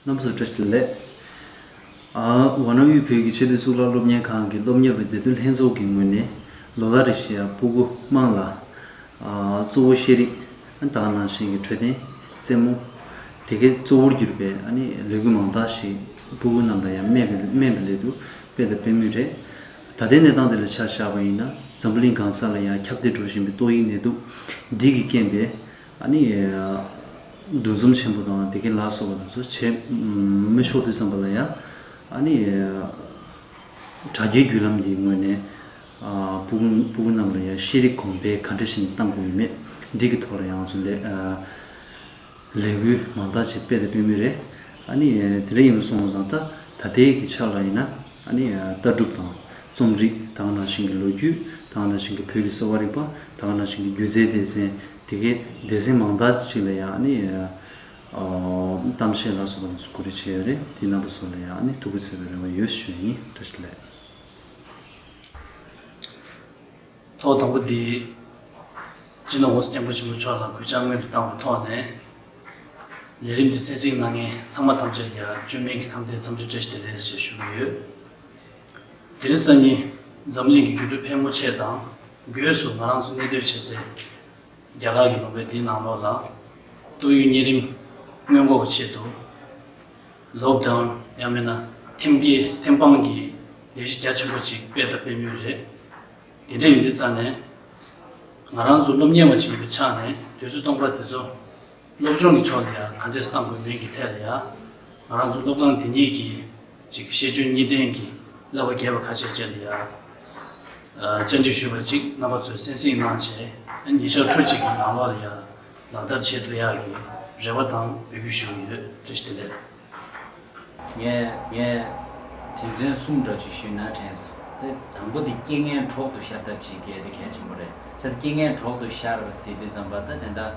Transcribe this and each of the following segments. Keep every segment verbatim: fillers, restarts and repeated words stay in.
རྣམ་པ་ཚོ་བཀྲ་ཤིས་བདེ་ལེགས། ཨ། ཝཱ་ཎ་དབུས་བོད་ཀྱི་ཆེས་མཐོའི་གཙུག་ལག་སློབ་གཉེར་ཁང་གི་སློབ་གཉེར་བའི་སྡེ་སྡོད་ལྷན་ཚོགས་ཀྱི་ངོས་ནས་ལོ་ལྟར་རེ་བཞིན་ཡང་སྤུ་གུ་དམངས་ལ། ཨ། གཙོ་བོ་ཤེས་རིག་ད་ག་ནང་བཞིན་གྱི་འཕྲོད་བསྟེན། རྩེད་མོ། དེ་གའི་གཙོ་བོར་གྱུར་པའི་ཨ་ནི་ལས་འགུལ་མང་དག་ཞིག་སྤུ་གུ་རྣམས་ལ་ཡང་སྨན་པའི་སྨན་པའི་སླད་དུ་སྤེལ་དང་སྤེལ་མུས་རེད། ད་ལྟའི་གནས་སྟངས་དེ་ལ་ཆ་བཞག་པ་ཡིན་ན། འཛམ་བུ་གླིང་གང་ས་ལ་ཡང་ཁྱབ་གདལ་འགྲོ་བཞིན་པའི་ཏོག་དབྱིབས་ནད་དུག་འདི་གིས་རྐྱེན་པས། ཨ་ནི། འདུ་འཛོམས་ཆེན་པོ་དང་དེ་གའི་ལ་སོགས་པ་དེ་ཚོ་བྱེད་མི་ཆོག་དུས་ཙམ་པ་ལ་ཡང་། ཨ་ནི། དྲ་རྒྱའི་བརྒྱུད་ལམ་གྱི་ངོས་ནས། ཨ། སྤུ་གུ་སྤུ་གུ་རྣམས་ལ་ཡང་ཤེས་རིག་གོང་འཕེལ་ག་འདྲ་ཞིག་གཏང་དགོས་ཡོད་མེད། འདི་གི་ཐོག་ལ་ཡང་ང་ཚོ་ལས། ཨ། ལས་འགུལ་མང་དག་ཅིག་སྤེལ་དང་སྤེལ་མུས་རེད། ཨ་ནི། དེ་འདྲ་ཡིན་པ་སོང་བ་སང་ད་ད་ལྟའི་གི་ཆ་ལ་ཡིན་ན། ཨ་ནི། ལྟ་གྲུབ་དང་རྩོམ་རིག་ད་ག་ནང་བཞིན་གྱི་ལོ་རྒྱུས། ད་ག་ནང་བཞིན་གྱི་བོད་ཀྱི་གསོ་བ་རིག་པ། ད་ག་ནང་བཞིན་གྱི་སྒྱུ་རྩལ་སྡེ་ཚན། དེ་གའི་སྡེ་ཚན་མང་དག་ཅིག་ལ་ཡང་། ཨ་ནི། ཨ། གཏམ་བཤད་ལ་སོགས་པ་དང་གོ་སྒྲིག་བྱས་ཡོད་རེད། དེ་རྣམ་པ་ཚོ་ལ་ཡང་ཨ་ནི་ཐུགས་ཁུར་བྱེད་པའི་རེ་བ་ཡོད་ཞུ་ཡིན། བཀྲ་ཤིས་བདེ་ལེགས། ཐོག་དང་པོ་འདི། སྤྱི་ནོར་༸གོང་ས་༸སྐྱབས་མགོན་ཆེན་པོ་མཆོག་ལ་གུས་ཕྱག་སྔོན་དུ་བཏང་བའི་ཐོག་ནས། ལས་རིམ་འདི་གསན་གཟིགས་གནང་མཁན་ཚང་མ་ཐམས་ཅད་ཀྱང་སྐྱབས་གནས་ཀྱི་ཁམས་བདེ་འཚམས་འདྲི་བཀྲ་ཤིས་བདེ་ལེགས་ཞེས་ཞུ་གི་ཡོད། དེ་རིང་སང་ཉིན་འཛམ་གླིང་གི་འགྱུར་འགྲོས་ཕལ་མོ་ཆེ་དང་སྒོས་སུ་ང་རང་ཚོ་གནས་སྡོད་བྱེད་སའི་རྒྱ་གར་གྱི་ལུང་པ་འདིའི་ནང་ལོགས་ལ་ཏོག་དབྱིབས་གཉན་རིམས་སྔོན་འགོག་གི་ཆེད་དུ་ལོག་ཌའོན་ཡང་མིན་ན་ཐེམ་སྐས་ཐེམ་སྤང་གི་ལས་གཞི་རྒྱ་ཆེན་པོ་ཅིག་སྤེལ་དང་སྤེལ་མུས་རེད། དེ་འདྲ་ཡིན་དུས་ཙང་ནས་ང་རང་ཚོ་སློབ་གཉེར་བ་ཅིག་ཡིན་པའི་ཆ་ནས་དུས་ཚོད་སྟོང་པ་འདི་ཚོ་སློབ་སྦྱོང་གི་ཕྱོགས་ལ་ཡང་ག་འདྲས་བཏང་དགོས་མིན་གྱི་ཐད་ལ་ཡང་། ང་རང་ཚོ་སློབ་ཁང་འདི་ཉིད་ཀྱི་ཅིག་ཤེས་འཇོན་གཉིས་ལྡན་གྱི་བསླབ་པ་རྒྱས་པ་ཁ་ཤས་ཅིག་ལ་ཡང་། ཨ། བཅར་འདྲི་ཞུས་པ་ཅིག་རྣམ་པ་ཚོས་གསན་གཟིགས་གནང་བྱས། ཉིན་ཞག་ཕྲུགས་གཅིག་གི་ནང་ལོགས་ལ་ཡང་ལག་བསྟར་བྱེད་ཐུབ་ཡག་གི་རེ་བ་དང་འབོད་སྐུལ་ཞུ་གི་ཡོད། བཀྲ་ཤིས་བདེ་ལེགས། ངས་ངས་དོན་ཚན་གསུམ་འདྲ་ཅིག་ཞུས་ན་དྲན་སོང་། དེ་དང་པོ་དེ་རྐྱེན་ངན་གྲོགས་སུ་ཤར་ཐབས་བྱེད་མཁན་དེ་གལ་ཆེན་པོ་རེད། བྱས་ཙང་རྐྱེན་ངན་གྲོགས་སུ་ཤར་བ་ཟེར་དུས་ཙམ་པ་ད་དེ་འདྲ་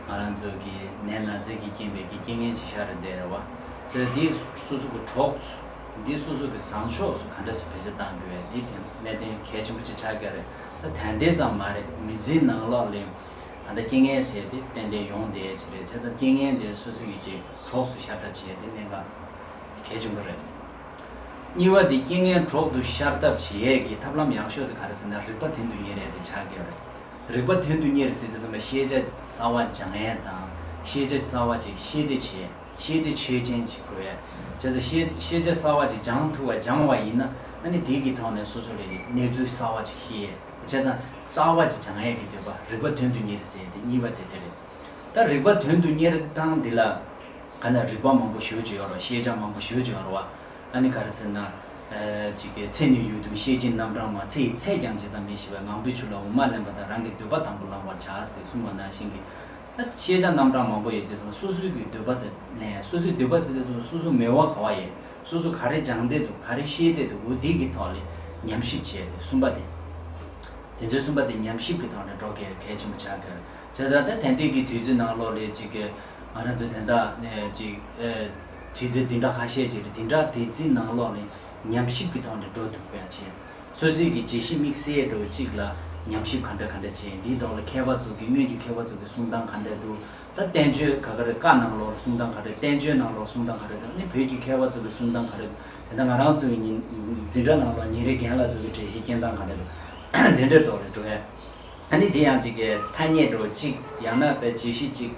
ང་རང་ཚོ་གི་ནད་ན་ཚ་གིས་རྐྱེན་པས་ཀྱི་རྐྱེན་ངན་ཅིག་ཤར་རེད་བསྡད་རེད་བ། བྱས་ཙང་འདི་སོ་སོ་གི་གྲོགས་ཚོ། འདི་སོ་སོ་གི་བཟང་ཕྱོགས་སུ་ག་འདྲ་སེ་བེད་སྤྱོད་གཏང་དགོས་དེ་དེ་གནད་དོན་གལ་ཆེན་པོ་ཅིག་ཆགས་ཀྱི་རེད། ད་དེ་འདྲ་ཙམ་མ་རེད། མི་ཚེའི་ནང་ལོགས་ལ་ད་ལྟ་རྐྱེན་ངན་ཟེར་དེ་ཏན་ཏན་ཡོང་བསྡད་ཀྱི་རེད། བྱས་ཙང་རྐྱེན་ངན་དེ་སོ་སོ་གི་ཅིག་གྲོགས་སུ་ཤར་ཐབས་བྱས་དེ་གནད་འགག་གལ་ཆེན་པོ་རེད། གཉིས་པ་དེ་རྐྱེན་ངན་གྲོགས་སུ་ཤར་ཐབས་བྱེད་ཡས་ཀྱི་ཐབས་ལམ་ཡག་ཤོས་དེ་ག་རེ་ཟེར་ན་རིག་པ་དོན་དུ་གཉེར་ཡས་དེ་ཆགས་ཀྱི་རེད། རིག་པ་དོན་དུ་གཉེར་ཟེར་དུས་ཙམ་པ་ཤེས་བྱ་གསར་བ་སྦྱང་ཡས་དང་ཤེས་བྱ་གསར་བ་ཅིག་ཤེས་བདེ་བྱེད་ཡས། ཤེས་བདེ་ཆོས་ཅན་ཅིག་དགོས་ཡས། བྱས་ཙང་ཤེས་ཤེས་བྱ་གསར་བ་ཅིག་སྦྱང་ཐུབ་པ་སྦྱང་བ་ཡིན་ན་ཨ་ནི་དེ་གི་ཐོག་ནས་སོ་སོ་ལ་གནས་ཚུལ་གསར་བ་ཅིག་ཤེས་ཡས། བྱས་ཙང་གསར་བ་ཅིག་སྦྱང་ཡས་ཀྱི་འདོད་པ། རིག་པ་དོན་དུ་གཉེར་ཟེར་དེ་གཉིས་པ་དེ་དེ་རེད། ད་རིག་པ་དོན་དུ་གཉེར་སྟངས་འདི་ལ་ག་ན་རིག་པ་མང་པོ་ཞེ་པོ་ཅིག་ཡོད་རེད་བ། ཤེས་བྱ་མང་པོ་ཞེ་པོ་ཅིག་ཡོད་རེད་བ། ཨ་ནི་ག་རེ་ཟེར་ན། ཨ། ཅིག་གི་ཚེ་ནི་ཡུལ་དུ་ཤེས་བྱའི་རྣམ་གྲངས་མང་། ཚེ་ཡི་ཚད་ཀྱང་ཇི་ཙམ་མེད་ཞེས་པས། ངང་པའི་ཆུ་ལ་འོ་མ་ལེན་པ་དང་། རང་གི་འདོད་པ་དང་པོར་ལང་བར་བྱ་ཟེར་གསུངས་པ་ནང་བཞིན་གྱི། ད་ཤེས་བྱ་རྣམ་གྲངས་མང་པོ་ཡོད་དུས་ཙམ་སོ་སོའི་གི་འདོད་པ་དེ་ལེན། སོ་སོའི་འདོད་པ་ཟེར་དུས་ཙམ་སོ་སོའི་མོས་པ་ག་བ་ཡོད། སོ་སོ་ག་རེ་སྦྱང་བསྡད་འདུག་ག་རེ་ཤེས་བསྡད་འདུག་འོ་དེ་གི་ཐོག་ལ་ཉམས་ཞིབ་བྱས་ཏེ། གསུམ་པ་དེ། དེ་ཚོའི་གསུམ་པ་དེ་ཉམས་ཞིབ་ཀྱི་ཐོག་ནས་འགྲོ་གལ་གལ་ཆེན་པོ་ཆགས་ཀྱི་རེད། བྱས་ཙང་ད་དེང་དུས་ཀྱི་དུས་ཚོད་ནང་ལོགས་ལ་ཅིག་གི་ང་རང་ཚོ་དེ་འདྲ་ནས་ཅིག་ཨེ། དུས་ཚོད་འདི་འདྲ་ཁ་ཤས་ཅིག་རེད། དེ་འདྲ་དེ་ཚོའི་ནང་ལོགས་ནས་ཉམས་ཞིབ་ཀྱི་ཐོག་ནས་འགྲོ་ཐུབ་པ་བྱས། སོ་སོའི་གི་བརྗེད་གཞི་དམིགས་བསལ་འདྲ་བོ་གཅིག་ལ་ཉམས་ཞིབ་ག་འདྲ་ག་འདྲ་བྱས། འདིའི་ཐོག་ལ་མཁས་པ་ཚོ་གི་སྔོན་གྱི་མཁས་པ་ཚོ་གི་གསུང་སྟངས་ག་འདྲ་འདུག་ད་བསྟན་བཅོས་ག་ག་རེ། བཀའ་ནང་ལོགས་གསུང་སྟངས་ག་རེ། བསྟན་བཅོས་ནང་ལོགས་གསུང་སྟངས་ག་རེ། ད་ནི་བོད་ཀྱི་མཁས་པ་ཚོ་གི་གསུང་སྟངས་ག་རེ། དེ་འདྲ་ང་རང་ཚོ་གི་ཉིན་འཛིན་གྲྭ་ནང་ལོགས་ཉིན་རེ་རྒན་ལགས་ཚོ་གི་འགྲེལ་བཤད་སྐྱོན་སྟངས་ག་འདྲ་འདུག་དེ་འདྲའི་ཐོག་ལ་འགྲོ་ཡ། ཨ་ནི་དེ་ཡང་ཅིག་གི་ཐ་སྙད་འདྲ་བོ་གཅིག་ཡང་ན་དཔེ་བརྗོད་གཞི་གཅིག་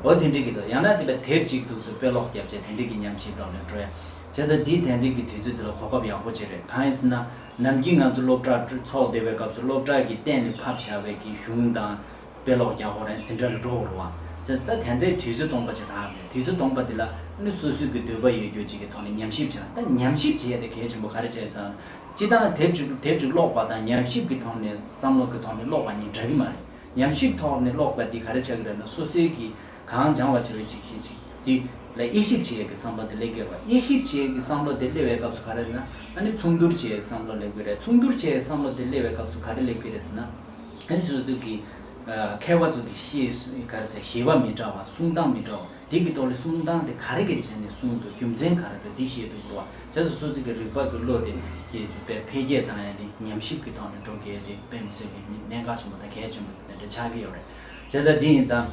འོ་དེ་འདྲའི་གི་འདུག་ཡང་ན་དེ་དཔེ་དེབ་གཅིག་འདུག་སུ་དཔེ་ཀློག་རྒྱབ་བྱས་དེ་འདྲའི་གི་ཉམས་ཞིབ་ཐོག་ནས་འགྲོ་ཡ། བྱས་ཙང་འདིའི་དེང་དུས་ཀྱི་དུས་ཚོད་འདི་ལ་གོ་སྐབས་ཡག་པོ་ཅིག་རེད། གང་ཡིན་ཟེར་ན་ནམ་རྒྱུན་ང་ཚོ་སློབ་གྲྭ་ཚོགས་བསྡད་པའི་སྐབས་སུ་སློབ་གྲྭ་གི་གཏན་ནས་ཕབ་བཞག་པའི་གི་གཞུང་དང་དཔེ་ཀློག་རྒྱག་དགོས་རེད། འཛིན་གྲྭ་ལ་འགྲོ་དགོས་རེད་བ། བྱས་ཙང་ད་དེ་འདྲའི་དུས་ཚོད་སྟོང་པ་ཅིག་རག་རེད། དུས་ཚོད་སྟོང་པ་འདི་ལ་ནི་སོ་སོའི་གི་འདོད་པ་ཡོད་རྒྱུ་ཅིག་གི་ཐོག་ནས་ཉམས་ཞིབ་བྱས། ད་ཉམས་ཞིབ་བྱེད་ཡ་དེ་གལ་ཆེན་པོ་ག་རེ་བྱས་ཙང་། སྤྱིར་བཏང་དེབ་ཅིག་དེབ་ཅིག་ཀློག་པ་དང་ཉམས་ཞིབ་ཀྱི་ཐོག་ནས་བསམ་བློ་གི་ཐོག་ནས་ཀློག་པ་གཉིས་འདྲ་གི་མ་རེད། ཉམས་ཞིབ་ཐོག་ནས་ཀློག་པ་འདི་ག་རེ་ཆགས་ཀྱི་རེད་ན་སོ་སོའི་གི་གང་སྦྱང་བ་བྱེད་པའི་ཅིག་ཅིག་ཅིག་འདི་ལ་དབྱེ་ཞིབ་བྱེད་ཡས་ཀྱི་བསམ་བློ་དེ་སླེབས་ཀྱི་ཡོད་པ། དབྱེ་ཞིབ་བྱེད་ཡས་ཀྱི་བསམ་བློ་དེ་སླེབས་པའི་སྐབས་སུ་ག་རེ་རེད་ན་ཨ་ནི་མཚུངས་བསྡུར་བྱེད་ཡས་ཀྱི་བསམ་བློ་སླེབས་ཀྱི་རེད། མཚུངས་བསྡུར་བྱེད་ཡས་བསམ་བློ་དེ་སླེབས་པའི་སྐབས་སུ་ག་རེ་སླེབས་ཀྱི་རེད་ཟེར་ན། ཨ་ནི་སོ་སོ་གི་ཨ་མཁས་པ་ཚོ་གི་ཤེས་ག་རེ་ཟེར་བཞེད་པ་མི་འདྲ་བ། གསུང་སྟངས་མི་འདྲ་བ། དེ་གི་ཐོག་ལ་གསུང་སྟངས་དེ་ག་རེ་གི་ཆ་ནས་གསུངས་འདུག་རྒྱུ་མཚན་ག་རེ་འདུག་འདི་ཤེས་ཐུབ་དགོས་པ། བྱས་ཙང་སོ་སོ་གི་རིག་པ་གི་བློ་དེ་སྐྱེ་དཔེ་འཕེལ་རྒྱས་བཏང་ཡ་དེ་ཉམས་ཞིབ་ཀྱི་ཐོག་ནས་འགྲོ་དགོས་དེ་དཔེ་མི་སྲིད་པའི་གནད་འགག་ཆེན་པོ་དང་གལ་ཆེན་པོ་དེ་འདྲ་ཆགས་ཀྱི་ཡོད་རེད། བྱས་ཙང་འདི་ཡིན་ཙང་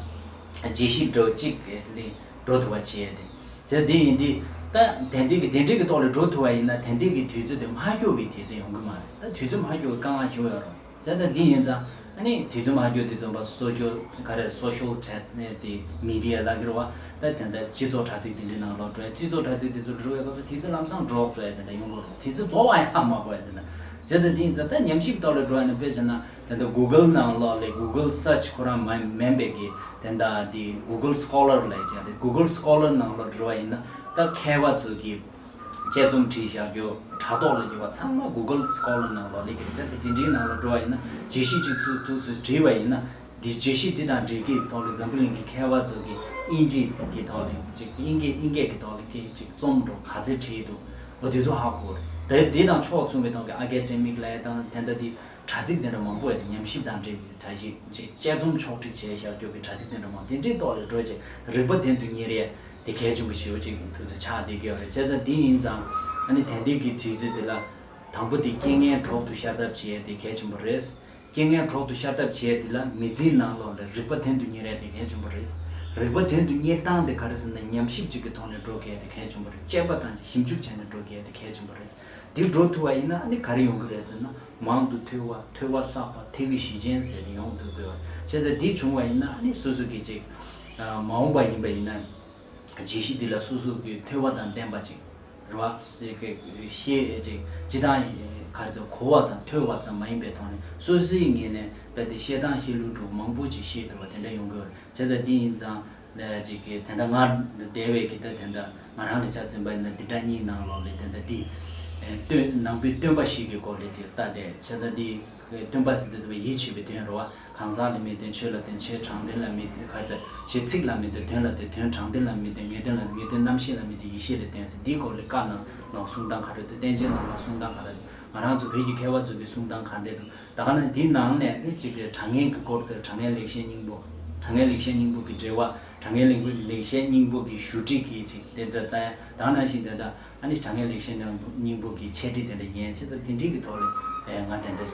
དཔྱད་ཞིབ་འདྲ་བོ་གཅིག་ལ་འགྲོ་ཐུབ་པ་བྱས་ཏེ། བྱས་ཙང་འདི་ཡིན་དུས་ ད་དེ་འདྲའི་གི་དེ་འདྲའི་གི་ཐོག་ལ་འགྲོ་ཐུབ་པ་ཡིན་ན། དེ་འདྲའི་གི་དུས་ཚོད་དེ་མ་འགྱུར་བའི་དུས་ཚོད་ཡོང་གི་མ་རེད། ད་དུས་ཚོད་མ་འགྱུར་བའི་དཀའ་ངལ་ཞིག་ཡོད་རེད། བྱས་ཙང་འདི་ཡིན་ཙང་ཨ་ནི་དུས་ཚོད་མ་འགྱུར་དུས་ཙམ་པ་སོ་སྐྱོ་ག་རེ་social test་ནས་དེ་media་ལབ་ཀྱི་རེད་བ། ད་དེ་འདྲ་སྤྱི་ཚོགས་དྲ་ཚིགས་དེ་འདྲའི་ནང་ལོགས་འགྲོ་ཡ། སྤྱི་ཚོགས་དྲ་ཚིགས་དེ་ཚོ་འགྲོ་བའི་སྐབས་དུས་ཚོད་ལམ་སང་འགྲོ་བཟོ་ཡ་དེ་འདྲ་ཡོང་གི་རེད། དུས་ཚོད་རྫོགས་པ་ཡང་ཧ་མ་གོ་ཡ་དེ་འདྲ། བྱས་ཙང་འདི་ཡིན་ཙང་ད་ཉམས་ཞིབ་ཐོག་ལ་འགྲོ་ཡ་ནི་དཔེ་བྱས་ན། དེ་འདྲ་Google་ནང་ལོགས་ལ་Google Search་ཁོ་རང་མ་མིན་པའི་གི་དེ་འདྲ་དེ་Google Scholar་ལབ་ཅིག་རེད། Google Scholar་ནང་ལོགས་འགྲོ་བ་ཡིན་ན་ད་མཁས་པ་ཚོ་གི་དཔྱད་རྩོམ་བྲིས་བཞག་རྒྱུ་དྲ་ཐོག་ལ་ཡོད་པ་ཚང་མ་Google Scholar་ནང་ལོགས་སླེབས་ཀྱི་རེད། བྱས་ཙང་དེ་འདྲའི་ནང་ལ་འགྲོ་བ་ཡིན་ན་བརྗོད་གཞི་གཅིག་ཚུར་ཐུག་ཚུར་བྲིས་པ་ཡིན་ན། དེ་བརྗོད་གཞི་འདི་དང་འབྲེལ་གྱི་ཐོག་ལ་འཛམ་བུ་གླིང་གི་མཁས་པ་ཚོ་གི་དབྱིན་ཇི་གི་ཐོག་ལ་ཅིག་དབྱིན་སྐད་དབྱིན་སྐད་ཀྱི་ཐོག་ལ་སྐད་ཅིག་རྩོམ་འགྲོ་ག་ཚོད་བྲིས་འདུག་འོ་དེ་ཚོ་ཧ་གོ་རེད། དེ་དེ་དང་ཕྱོགས་མཚུངས་པའི་ཐོག་གི་academic་ལབ་ཡ་དང་དེ་འདྲ་དེ། དྲ་ཚིགས་དེ་འདྲ་མང་པོ་ཡོད་རེད། ཉམས་ཞིབ་དང་འབྲེལ་བའི་དྲ་ཞིག་ཅིག་དཔྱད་རྩོམ་ཕྱོགས་སྒྲིག་བྱས་བཞག་རྒྱུ་གི་དྲ་ཚིགས་དེ་འདྲ་མང་། དེ་འདྲའི་ཐོག་ལ་འགྲོ་བྱས་རིག་པ་དོན་དུ་གཉེར་ཡས་དེ་གལ་ཆེན་པོ་ཞེ་པོ་ཅིག་དུས་ཚོད་ཆགས་བསྡད་ཀྱི་ཡོད་རེད། བྱས་ཙང་འདི་ཡིན་ཙང་ཨ་ནི་དེང་དུས་ཀྱི་དུས་ཚོད་འདི་ལ་དང་པོ་དེ་རྐྱེན་ངན་གྲོགས་སུ་ཤར་ཐབས་བྱེད་ཡས་དེ་གལ་ཆེན་པོ་རེད། རྐྱེན་ངན་གྲོགས་སུ་ཤར་ཐབས་བྱེད་ཡས་དེ་ལ་མི་ཚེའི་ནང་ལོགས་ལ་རིག་པ་དོན་དུ་གཉེར་ཡས་དེ་གལ་ཆེན་པོ་རེད། རིག་པ་དོན་དུ་གཉེར་སྟངས་དེ་ག་རེ་ཟེར་ན་ཉམས་ཞིབ་ཅིག་གི་ཐོག་ནས་འགྲོ་གལ་དེ་གལ་ཆེན་པོ་རེད། དཔྱད་པ་དང་ཞིབ་འཇུག་བྱས་ནས་འགྲོ་གལ་དེ་གལ་ཆེན་པོ་རེད། འདི་འགྲོ་ཐུབ་པ་ཡིན་ན་ཨ་ནི་ག་རེ་ཡོང་གི་རེད་ཟེར་ན། མང་དུ་ཐོས་པ། ཐོས་པ་བསགས་པ། ཐོས་པའི་གཞི་ཅན་ཟེར་ཏེ་ཡོང་ཐུབ་དགོས་པ། བྱས་ཙང་འདི་བྱུང་བ་ཡིན་ན་ཨ་ནི་སོ་སོ་གིས་ཅིག་ཨ་མ་འོངས་པ་ཡིན་པ་ཡིན་ན་བརྗོད་གཞི་འདི་ལ་སོ་སོ་གིས་ཐོས་པ་དང་ལྡན་པ་ཅིག་རེད་བ། ཅིག་གི་ཤེས་ཅིག་སྤྱི་བཏང་ག་རེ་ཟེར་གོ་བ་དང་ཐོས་པ་ཙམ་མ་ཡིན་པའི་ཐོག་ནས་སོ་སོའི་ངོས་ནས་རྦད་དེ་བཤད་སྟངས་བཤད་ལུགས་འདྲ་མང་པོ་ཅིག་ཤེས་ཐུབ་པ་དེ་འདྲ་ཡོང་དགོས། བྱས་ཙང་འདི་ཡིན་ཙང་། ཅིག་གིས་དེ་འདྲ་ང་འདས་པའི་གི་ད་དེ་འདྲ་ང་རང་ལ་ཆ་མཚོན་པ་ཡིན་ན་འདི་འདྲ་གཉིས་ནང་ལོགས་ལ་དེ་འདྲ་འདི་སྟོན་ནང་པའི་སྟོན་པ་ཞིག་གི་སྐོར་ལ་དེ་ལྟ་སྟེ། བྱས་ཙང་འདི་སྟོན་པ་ཟེར་དུས་ཡིད་ཆེས་པའི་དོན་རེད་བ། གང་ཟག་ལ་མི་སྟོན། ཆོས་ལ་སྟོན། ཆོས་དྲང་དོན་ལ་མི་སྟོན། ག་ཚད་ཆོས་ཚིག་ལ་མི་སྟོན། དོན་ལ་སྟོན། དོན་དྲང་དོན་ལ་མི་སྟོན། ངེས་དོན་ལ། ངེས་དོན་རྣམ་ཤེས་ལ་མི་སྟོན། ཡེ་ཤེས་ལ་སྟོན་ཟེར། འདིའི་སྐོར་ལ་བཀའ་ནང་ལོགས་གསུང་སྟངས་ག་རེ་འདུག་བསྟན་བཅོས་ནང་ལོགས་གསུང་སྟངས་ག་རེ་འདུག་ང་རང་ཚོ་བོད་ཀྱི་མཁས་པ་ཚོ་གི་གསུང་སྟངས་ག་འདྲས་འདུག་ད་ག་ནང་འདིའི་ནང་ནས་ནི་གཅིག་གི་དྲང་ངེས་ཀྱི་སྐོར་དེ། དྲང་ངེས་ལེགས་བཤད་སྙིང་པོ། དྲང་ངེས་ལེགས་བཤད་སྙིང་པོ་གི་འགྲེལ་བ། དྲང་ངེས་ལེགས་པོ་ལེགས་བཤད་སྙིང་པོ་གི་ཞུ་སྒྲིག་གི་ཅིག་དེ་འདྲ་ལྟ་ཡ། ད་ག་ནང་བཞིན་དེ་འདྲ་ཨ་ནི་དྲང་ངེས་ལེགས་བཤད་སྙིང་པོ་གི་འཆད་ཁྲིད་དེ་འདྲ་ཉན་བྱས་ཙང་དེ་འདྲའི་གི་ཐོག་ལ་ཨེ་ང་དེ་འདྲ་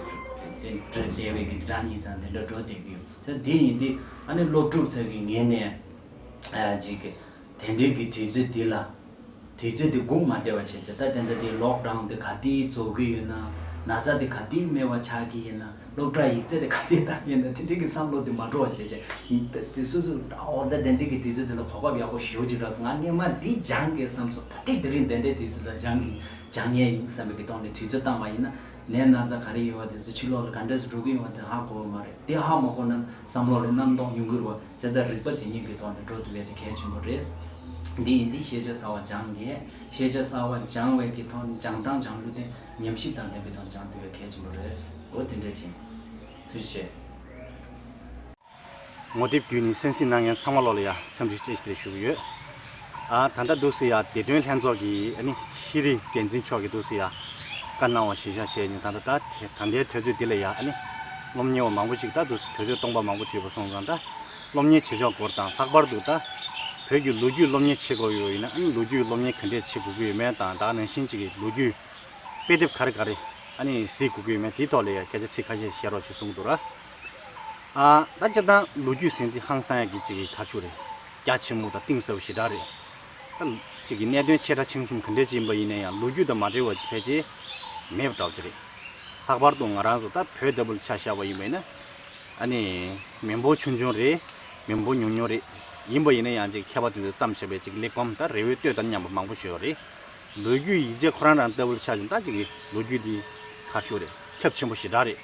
འགྲོ་བསྡད་པའི་གི་འདྲ་གཉིས་ཙང་དེ་འདྲ་འགྲོ་བསྡད་ཀྱི་ཡོད། ད་དེ་ཡིན་དུས་ཨ་ནི་སློབ་ཕྲུག་ཚོ་གི་ངོས་ནས་ཨ་ཅིག་གི་དེ་འདྲའི་གི་དུས་ཚོད་འདི་ལ། དུས་ཚོད་འདི་སྒུག་མ་བསྡད་པ་བྱས་བྱས། ད་དེ་འདྲ་དེ་ལོག་ཌའུན་འདི་ག་དུས་རྫོགས་ཀྱི་ཡོད་ན། ན་ཚ་འདི་ག་དུས་མེད་པ་ཆགས་ཀྱི་ཡིན་ན། སློབ་གྲྭ་ཡིག་ཚད་དེ་ག་དུས་བཏང་གི་ཡིན་ན། དེ་འདྲའི་གི་བསམ་བློ་འདི་མ་འགྲོ་བ་བྱས་བྱས། དེ་སོ་སོ་ད་འོ་ད་དེ་འདྲའི་གི་དུས་ཚོད་དེ་ལ་གོ་སྐབས་ཡག་པོ་ཞེ་པོ་ཅིག་རག་སོང་། ང་སྔས་མ་འདི་སྦྱང་དགོས་བསམ་སོང་། ད་ཐེངས་དེ་རིང་དེ་འདྲའི་དུས་ཚོད་ལ་སྦྱང་གི་སྦྱང་ཡས་ཡིན་བསམ་པའི་གི་ཐོག་ནས་དུས་ཚོད་བཏང་བ་ཡིན་ན། ནད་ན་ཚ་ག་རེ་ཡོད་པ་དེ་ཚོ་ཕྱི་ལོགས་ལ་ག་འདྲས་སེ་འགྲོ་གི་ཡོད་པ་དེ་ཧ་གོ་བ་མ་རེད། དེ་ཧ་མ་གོ་ན་བསམ་བློ་ལ་རྣམ་རྟོག་ཡོང་གི་རེད་བ། བྱས་ཙང་རིག་པ་དེ་ཉིད་ཀྱི་ཐོག་ནས་འགྲོ་ཐུབ་ཡས་དེ་གལ་ཆེན་པོ་རེད། འདི་ཡིན་དུས་ཤེས་བྱ་གསར་པ་སྦྱང་དགོས། ཤེས་བྱ་གསར་པ་སྦྱང་བའི་གི་ཐོག་ནས་སྦྱང་སྟངས་སྦྱང་ལུགས་དེ་ཉམས་ཞིབ་དང་ལྡན་པའི་ཐོག་སྦྱང་ཐུབ་ཡས་གལ་ཆེན་པོ་རེད། འོ་དེ་འདྲས་བྱས། ཐུགས་རྗེ་ཆེ། ངོ་དེབ་བརྒྱུད་ནས་གསན་གཟིགས་གནང་མཁན་ཚང་མ་ལོག་ལ་ཡ་འཚམས་འདྲི་བཀྲ་ཤིས་བདེ་ལེགས་ཞུ་གི་ཡོད། ཨ་ད་ལྟ་འདུག་སེ་ཡ་བདེ་དོན་ལྷན་ཚོགས་ཀྱི་ཨ་ནི་ཤེས་རིག་འགན་འཛིན་མཆོག་གིས་འདུག་སེ་ཡ་བཀའ་གནང་བ་གཞིར་བཞག་བྱས་ནས། ད་ལྟ་ད་ད་ལྟའི་དུས་ཚོད་འདི་ལ་ཡ་ཨ་ནི་སློབ་གཉེར་བ་མང་པོ་ཞིག་ད་འདུག་སེ་དུས་ཚོད་སྟོང་པ་མང་པོ་བྱས་པ་སོང་ཙང་། ད་སློབ་གཉེར་བྱེད་ཕྱོགས་སྐོར་དང་། ལྷག་པར་དུ་ད་བོད་ཀྱི་ལོ་རྒྱུས་སློབ་གཉེར་བྱེད་དགོས་ཡོད་ཡིན་ན། ཨ་ནི་ལོ་རྒྱུས་སློབ་གཉེར་ག་འདྲས་བྱེད་དགོས་ཀྱི་ཡོད་མེད་དང་། ད་ག་ནང་བཞིན་ཅིག་གི་ལོ་རྒྱུས་དཔེ་དེབ་ག་རེ་ག་རེ་ཨ་ནི་གཟིགས་དགོས་ཀྱི་ཡོད་མེད། དེའི་ཐོག་ལ་ཡ་སྐད་ཆ་ཚིག་ཁ་ཤས་བཤད་རོགས་ཞེས་གསུངས་འདུག་ར། ཨ་ད་སྤྱིར་བཏང་ལོ་རྒྱུས་ཟེར་འདི་ཧང་སང་ཡ་གི་ཅིག་གི་ག་རེ་ཞུ་རེད། རྒྱ་ཆེན་མོ་དང་གཏིང་ཟབ་པོ་ཞེ་དྲག་རེད། ད་ཅིག་གི་གནད་དོན་ཆེ་ཕྲ་ཆུང་གསུམ་ག་འདྲས་ཅིག་ཡིན་པ་ཡིན་ན་ཡང་ལོ་རྒྱུས་དང་མ་འབྲེལ་བ་ཅིག་ཕལ་ཆེར་མེད་པ་འདྲ་བོ་ཅིག་རེད། ལྷག་པར་དུ་ང་རང་ཚོ་ད་བོད་ལྟ་བུ་ལ་ཆ་བཞག་པ་ཡིན་པ་ཡིན་ན། ཨ་ནི་མི་འབོར་ཆུང་ཆུང་རེད། མི་འབོར་ཉུང་ཉུང་རེད། ཡིན་པ་ཡིན་ན་ཡང་ཅིག་མཁས་པ་དེ་ཚོས་བརྩམས་བཞག་པའི་ཅིག་གླེགས་བམ་ད་རེ་བའི་གཏོས་ལྟར་ཉམས་པ་མང་པོ་ཞིག་ཡོད་རེད། ལོ་རྒྱུས་ཡིག་ཆ་ཁོ་རང་རང་ལྟ་བུ་ལ་ཆ་བཞག་ན་ད་ཅིག་གི་ལོ་རྒྱུས་འདི་ག་རེ་ཞུ་རེད། ཁྱབ་ཆེན་པོ་ཞེ་དྲག་རེད།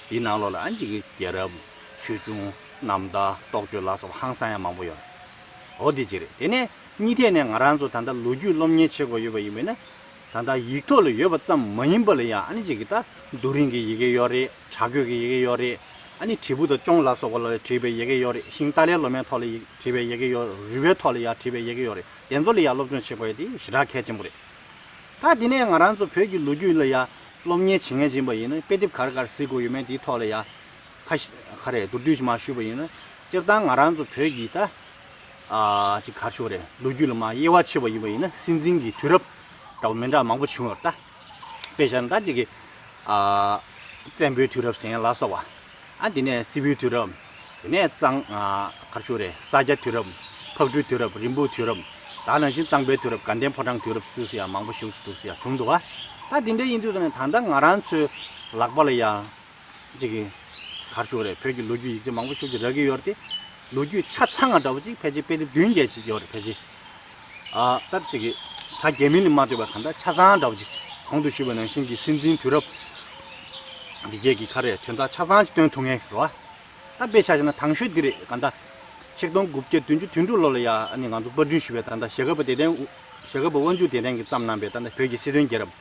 དེའི་ནང་ལོགས་ལ་ཨ་ནི་ཅིག་གི་རྒྱལ་རབས། ཆོས་འབྱུང་། རྣམ་ཐར། རྟོགས་བརྗོད་ལ་སོགས་པ་ཧང་སང་ཡ་མང་པོ་ཡོད་རེད། འོ་དེ་གཅིག་རེད། དེ་ནས་གཉིས་ཐད་ནས་ང་རང་ཚོ་ད་ལྟ་ལོ་རྒྱུས་སློབ་གཉེར་བྱེད་དགོས་ཡོད་པ་ཡིན་པས་ན། ད་ལྟ་ཡིག་ཐོག་ལ་ཡོད་པ་ཙམ་མ་ཡིན་པ་ལ་ཡང་ཨ་ནི་ཅིག་གི་ད་རྡོ་རིང་གི་ཡི་གེ་ཡོད་རེད། བྲག་བརྐོས་ཀྱི་ཡི་གེ་ཡོད་རེད། ཨ་ནི་བྲིས་སྤུ་དང་ཅོང་ལ་སོགས་པ་ལ་བྲིས་པའི་ཡི་གེ་ཡོད་རེད། ཤིང་ཏཱ་ལའི་ལོ་མའི་ཐོག་ལ་ཡི་བྲིས་པའི་ཡི་གེ་ཡོད་རེད། རུས་པའི་ཐོག་ལ་ཡང་བྲིས་པའི་ཡི་གེ་ཡོད་རེད། དེ་ཚོ་ལ་ཡང་སློབ་སྦྱོང་བྱེད་དགོས་ཡ་དེ་ཞེ་དྲག་གལ་ཆེན་པོ་རེད། ད་དེ་ནས་ང་རང་ཚོ་བོད་ཀྱི་ལོ་རྒྱུས་ལ་ཡ་སློབ་གཉེར་བྱེད་མཁན་ཡིན་པ་ཡིན་ན། དཔེ་དེབ་ག་རེ་ག་རེ་གཟིགས་དགོས་ཡོད་མེད་དེའི་ཐོག་ལ་ཡ་ཁ་ཤས་ག་རེ་མདོར་བསྡུས་ཤིག་མར་ཞུས་པ་ཡིན་ན། སྤྱིར་བཏང་ང་རང་ཚོ་བོད་ཀྱི་ད་ཨ་ཅིག་ག་རེ་ཞུ་དགོས་རེད། ལོ་རྒྱུས་ལ་མར་དབྱེ་བ་ཕྱེ་བ་ཡིན་པ་ཡིན་ན། སྲིད་འཛིན་གྱི་དུས་རབས་འདྲ་བོ་མི་འདྲ་བ་མང་པོ་བྱུང་ཡོད་རེད་ད། དཔེ་བཞག་ན་ད་ཅིག་གི་ཨ་བཙན་པོའི་དུས་རབས་ཟེར་མཁན་ལ་སོགས་པ། ཨ་དེ་ནས་སིལ་བུའི་དུས་རབས། དེ་ནས་གཙང་ཨ་ག་རེ་ཞུ་དགོས་རེད། ས་སྐྱ་དུས་རབས། ཕག་གྲུའི་དུས་རབས། རིན་སྤུངས་དུས་རབས། ད་ ད་ནང་བཞིན་གཙང་པའི་དུས་རབས། དགའ་ལྡན་ཕོ་བྲང་དུས་རབས་སུ་ཡང་མང་པོ་ཞིག་འདུག་ཟེར་ཡ་བྱུང་འདུག་བ། ད་དེ་འདྲ་ཡིན་དུས་ཙང་ནས་ད་ལྟ་ང་རང་ཚོའི་ལག་པ་ལ་ཡ་ཅིག་གི་ག་རེ་ཞུ་དགོས་རེད། བོད་ཀྱི་ལོ་རྒྱུས་ཡིག་ཆ་མང་པོ་ཞིག་ཅིག་རག་གི་ཡོད་རེད་དེ། ལོ་རྒྱུས་ཆ་ཚང་བ་འདྲ་བོ་ཅིག་ཕལ་ཆེར་དཔེ་དེབ་བདུན་བརྒྱད་ཅིག་ཡོད་རེད། ཕལ་ཆེར། ཨ་ད་ཅིག་གི་གྲ་རྒྱས་མིན་ནི་མ་ལྟོས་པར་གང་ལྟར་ཆ་ཚང་འདྲ་བོ་ཅིག་གོང་དུ་ཞུས་པ་ནང་བཞིན་གྱི་སྲིད་འཛིན་དུས་རབས་འདི་གས་ཀྱི་ག་རེ་དོན་དག་ཆ་ཚང་ཅིག་སྟོན་ཐུབ་མཁན་རེད་བ། ད་དཔེ་ཆ་བཞག་ན་དང་ཤོས་འདི་རེད། གང་ལྟར་ཆིག་སྟོང་དགུ་བརྒྱ་བདུན་ཅུ་དོན་དྲུག་ལོ་ལ་ཡ་ཨ་ནི་ང་ཚོ་པར་སྐྲུན་ཞུས་པའི་ད་ལྟ་ཞྭ་སྒབ་པ་བདེ་ལྡན། ཞྭ་སྒབ་པ་དབང་ཕྱུག་བདེ་ལྡན་གྱིས་བརྩམས་གནང་པའི་ད་ལྟ་བོད་ཀྱི་སྲིད་དོན་རྒྱལ་རབས་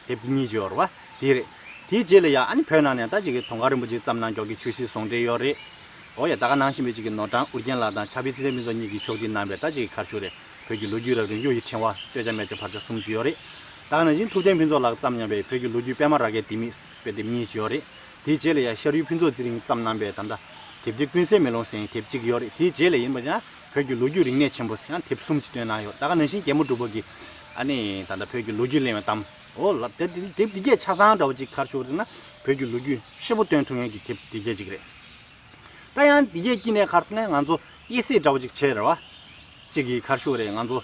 དེབ་འདི་གཉིས་ཅིག་ཡོད་རེད་བ། དེ་རེད། དེའི་རྗེས་ལ་ཡ་ཨ་ནི་བོད་ནང་ནས་ད་ཅིག་གི་དུང་དཀར་རིན་པོ་ཆེས་བརྩམས་གནང་མཁན་གྱི་ཆོས་སྲིད་ཟུང་འབྲེལ་ཡོད་རེད། འོ་ཡ། ད་ག་ནང་བཞིན་པའི་ཅིག་གི་ནོར་བྲང་ཨོ་རྒྱན་ལགས་དང་ཕྱག་དཔེ་ཚེ་བརྟན་ཕུན་ཚོགས་གཉིས་ཀྱིས་ཕྱོགས་སྒྲིག་གནང་པའི་ད་ཅིག་གི་ག་རེ་ཞུ་དགོས་རེད། བོད་ཀྱི་ལོ་རྒྱུས་རབ་རིམ་གཡུ་ཡི་ཕྲེང་བ་སྟོད་ཆ་སྨད་ཆ་བར་ཆ་གསུམ་ཅིག་ཡོད་རེད། ད་ག་ནང་བཞིན་ཐུབ་བསྟན་ཕུན་ཚོགས་ལགས་བརྩམས་མྱོང་བའི་བོད་ཀྱི་ལོ་རྒྱུས་པད་མ་རཱ་གའི་ལྡེ་མིག་དཔེ་དེབ་གཉིས་ཅིག་ཡོད་རེད། དེའི་རྗེས་ལ་ཡ་ཤ་རུས་ཕུན་ཚོགས་ཚེ་རིང་བརྩམས་གནང་པའི་ད་ལྟ་དེབ་སྡེ་ཀུན་གསལ་མེ་ལོང་ཟེར་མཁན་དེབ་གཅིག་ཡོད་རེད། དེའི་རྗེས་ལ་ཡིན་པ་ཡང་བོད་ཀྱི་ལོ་རྒྱུས་རིག་གནས་ཆེན་པོ་ཟེར་ཡང་དེབ་གསུམ་ཅིག་བཏོན་གནང་ཡོད། ད་ག་ནང་བཞིན་རྒྱལ་མོ་འབྲུག་པ་གི་ཨ་ནི་ད་ལྟ་བོད་ཀྱི་ལོ་རྒྱུས་གླེང་བའི་གཏམ། འོ་ལ་དེབ་དེབ་དེབ་འདི་གས་ཆ་ཚང་འདྲ་བོ་ཅིག་ག་རེ་ཞུ་དགོས་རེད་ཟེར་ན་བོད་ཀྱི་ལོ་རྒྱུས་ཧྲིལ་པོ་སྟོན་ཐུབ་མཁན་གྱི་དེབ་འདི་གས་ཅིག་རེད། ད་ཡང་འདི་གས་དཀྱིལ་ནས་ག་རེ་ཟེར་ན་ང་ཚོ་དབྱེ་གསེས་འདྲ་བོ་ཅིག་བྱས་རེད་བ། གཅིག་གིས་ག་རེ་ཞུ་དགོས་རེད། ང་ཚོ་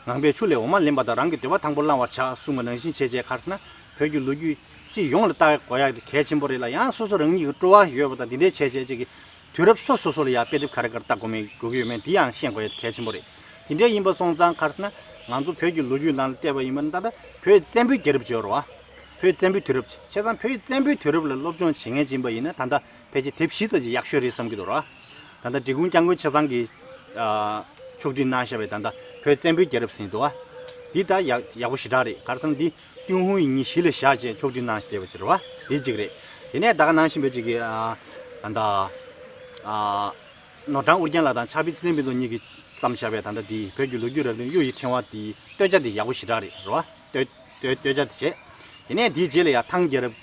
ངང་པས་ཆུ་ལས་འོ་མ་ལེན་པ་དང་རང་གི་འདོད་པ་དང་པོ་བླང་བར་བྱ་གསུངས་པ་ནང་བཞིན་བྱས་བྱས་ག་རེ་ཟེར་ན་བོད་ཀྱི་ལོ་རྒྱུས་སྤྱི་ཡོངས་ལ་ལྟ་དགོས་ཡག་དེ་གལ་ཆེན་པོ་རེད་ལ། ཡང་སོ་སོ་རང་ཉིད་ཀྱི་སྤྲོ་བ་ཡོད་པ་དང་དེ་འདྲའི་བྱས་བྱས་གཅིག་གིས་དུས་རབས་སོ་སོ་སོ་ལ་ཡང་དཔེ་དེབ་ག་རེ་ག་རེ་ལྟ་དགོས་མིན་དགོས་ཀྱི་ཡོད་མེད་དེ་ཡང་ཤེས་དགོས་ཡག་དེ་གལ་ཆེན་པོ་རེད། དེ་འདྲའི་ཡིན་པ་སོང་ཙང་ག་རེ་ཟེར་ན་ང་ཚོ་བོད་ཀྱི་ལོ་རྒྱུས་ནང་ལ་བལྟས་པ་ཡིན་པ་ན་ད་ལྟ་བོད་བཙན་པོའི་རྒྱལ་རབས་ཅིག་ཡོད་རེད་བ། བོད་བཙན་པོའི་དུས་རབས་ཅིག་བྱས་ཙང་བོད་བཙན་པོའི་དུས་རབས་ལ་སློབ་སྦྱོང་བྱེད་མཁན་ཅིག་ཡིན་པ་ཡིན་ན་ད་ལྟ་ཕལ་ཆེར་དེབ་བཞི་ཙམ་ཅིག་ཡག་ཤོས་རེད་བསམ་གྱི་འདུག་ར། ད་ལྟ་འབྲི་གུང་སྐྱབས་མགོན་ཆེ་ཚང་གིས་ཨ་ཕྱོགས་སྒྲིག་གནང་བཞག་པའི་ད་ལྟ་བོད་བཙན་པོའི་རྒྱལ་རབས་ཟེར་འདུག་བ། འདི་ད་ཡག་ཡག་པོ་ཞེ་དྲག་རེད། ག་རེ་ཟེར་ན་འདི་ཏུན་ཧོང་ཡིག་རྙིང་གཞི་ལ་བཞག་བྱས་ཕྱོགས་སྒྲིག་གནང་བསྡད་པ་ཅིག་རེད་བ། འདི་གཅིག་རེད། དེ་ནས་ད་ག་ནང་བཞིན་པའི་ཅིག་གི་ཨ་ད་ལྟ་ཨ་ནོར་བྲང་ཨོ་རྒྱན་ལགས་དང་ཕྱག་དཔེ་ཚེ་བརྟན་ཕུན་ཚོགས་གཉིས་ཀྱིས་བརྩམས་བཞག་པའི་ད་ལྟ་འདི་བོད་ཀྱི་ལོ་རྒྱུས་རབ་རིམ་གཡུ་ཡི་ཕྲེང་བ་འདི་སྟོད་ཆ་འདི་ཡག་པོ་ཞེ་དྲག་རེད་རེད་བ། སྟོད་སྟོད་སྟོད་ཆ་དེ་བྱས། དེ་ནས་དེའི་རྗེས་ལ་ཡང་ཐང་རྒྱལ་རབས་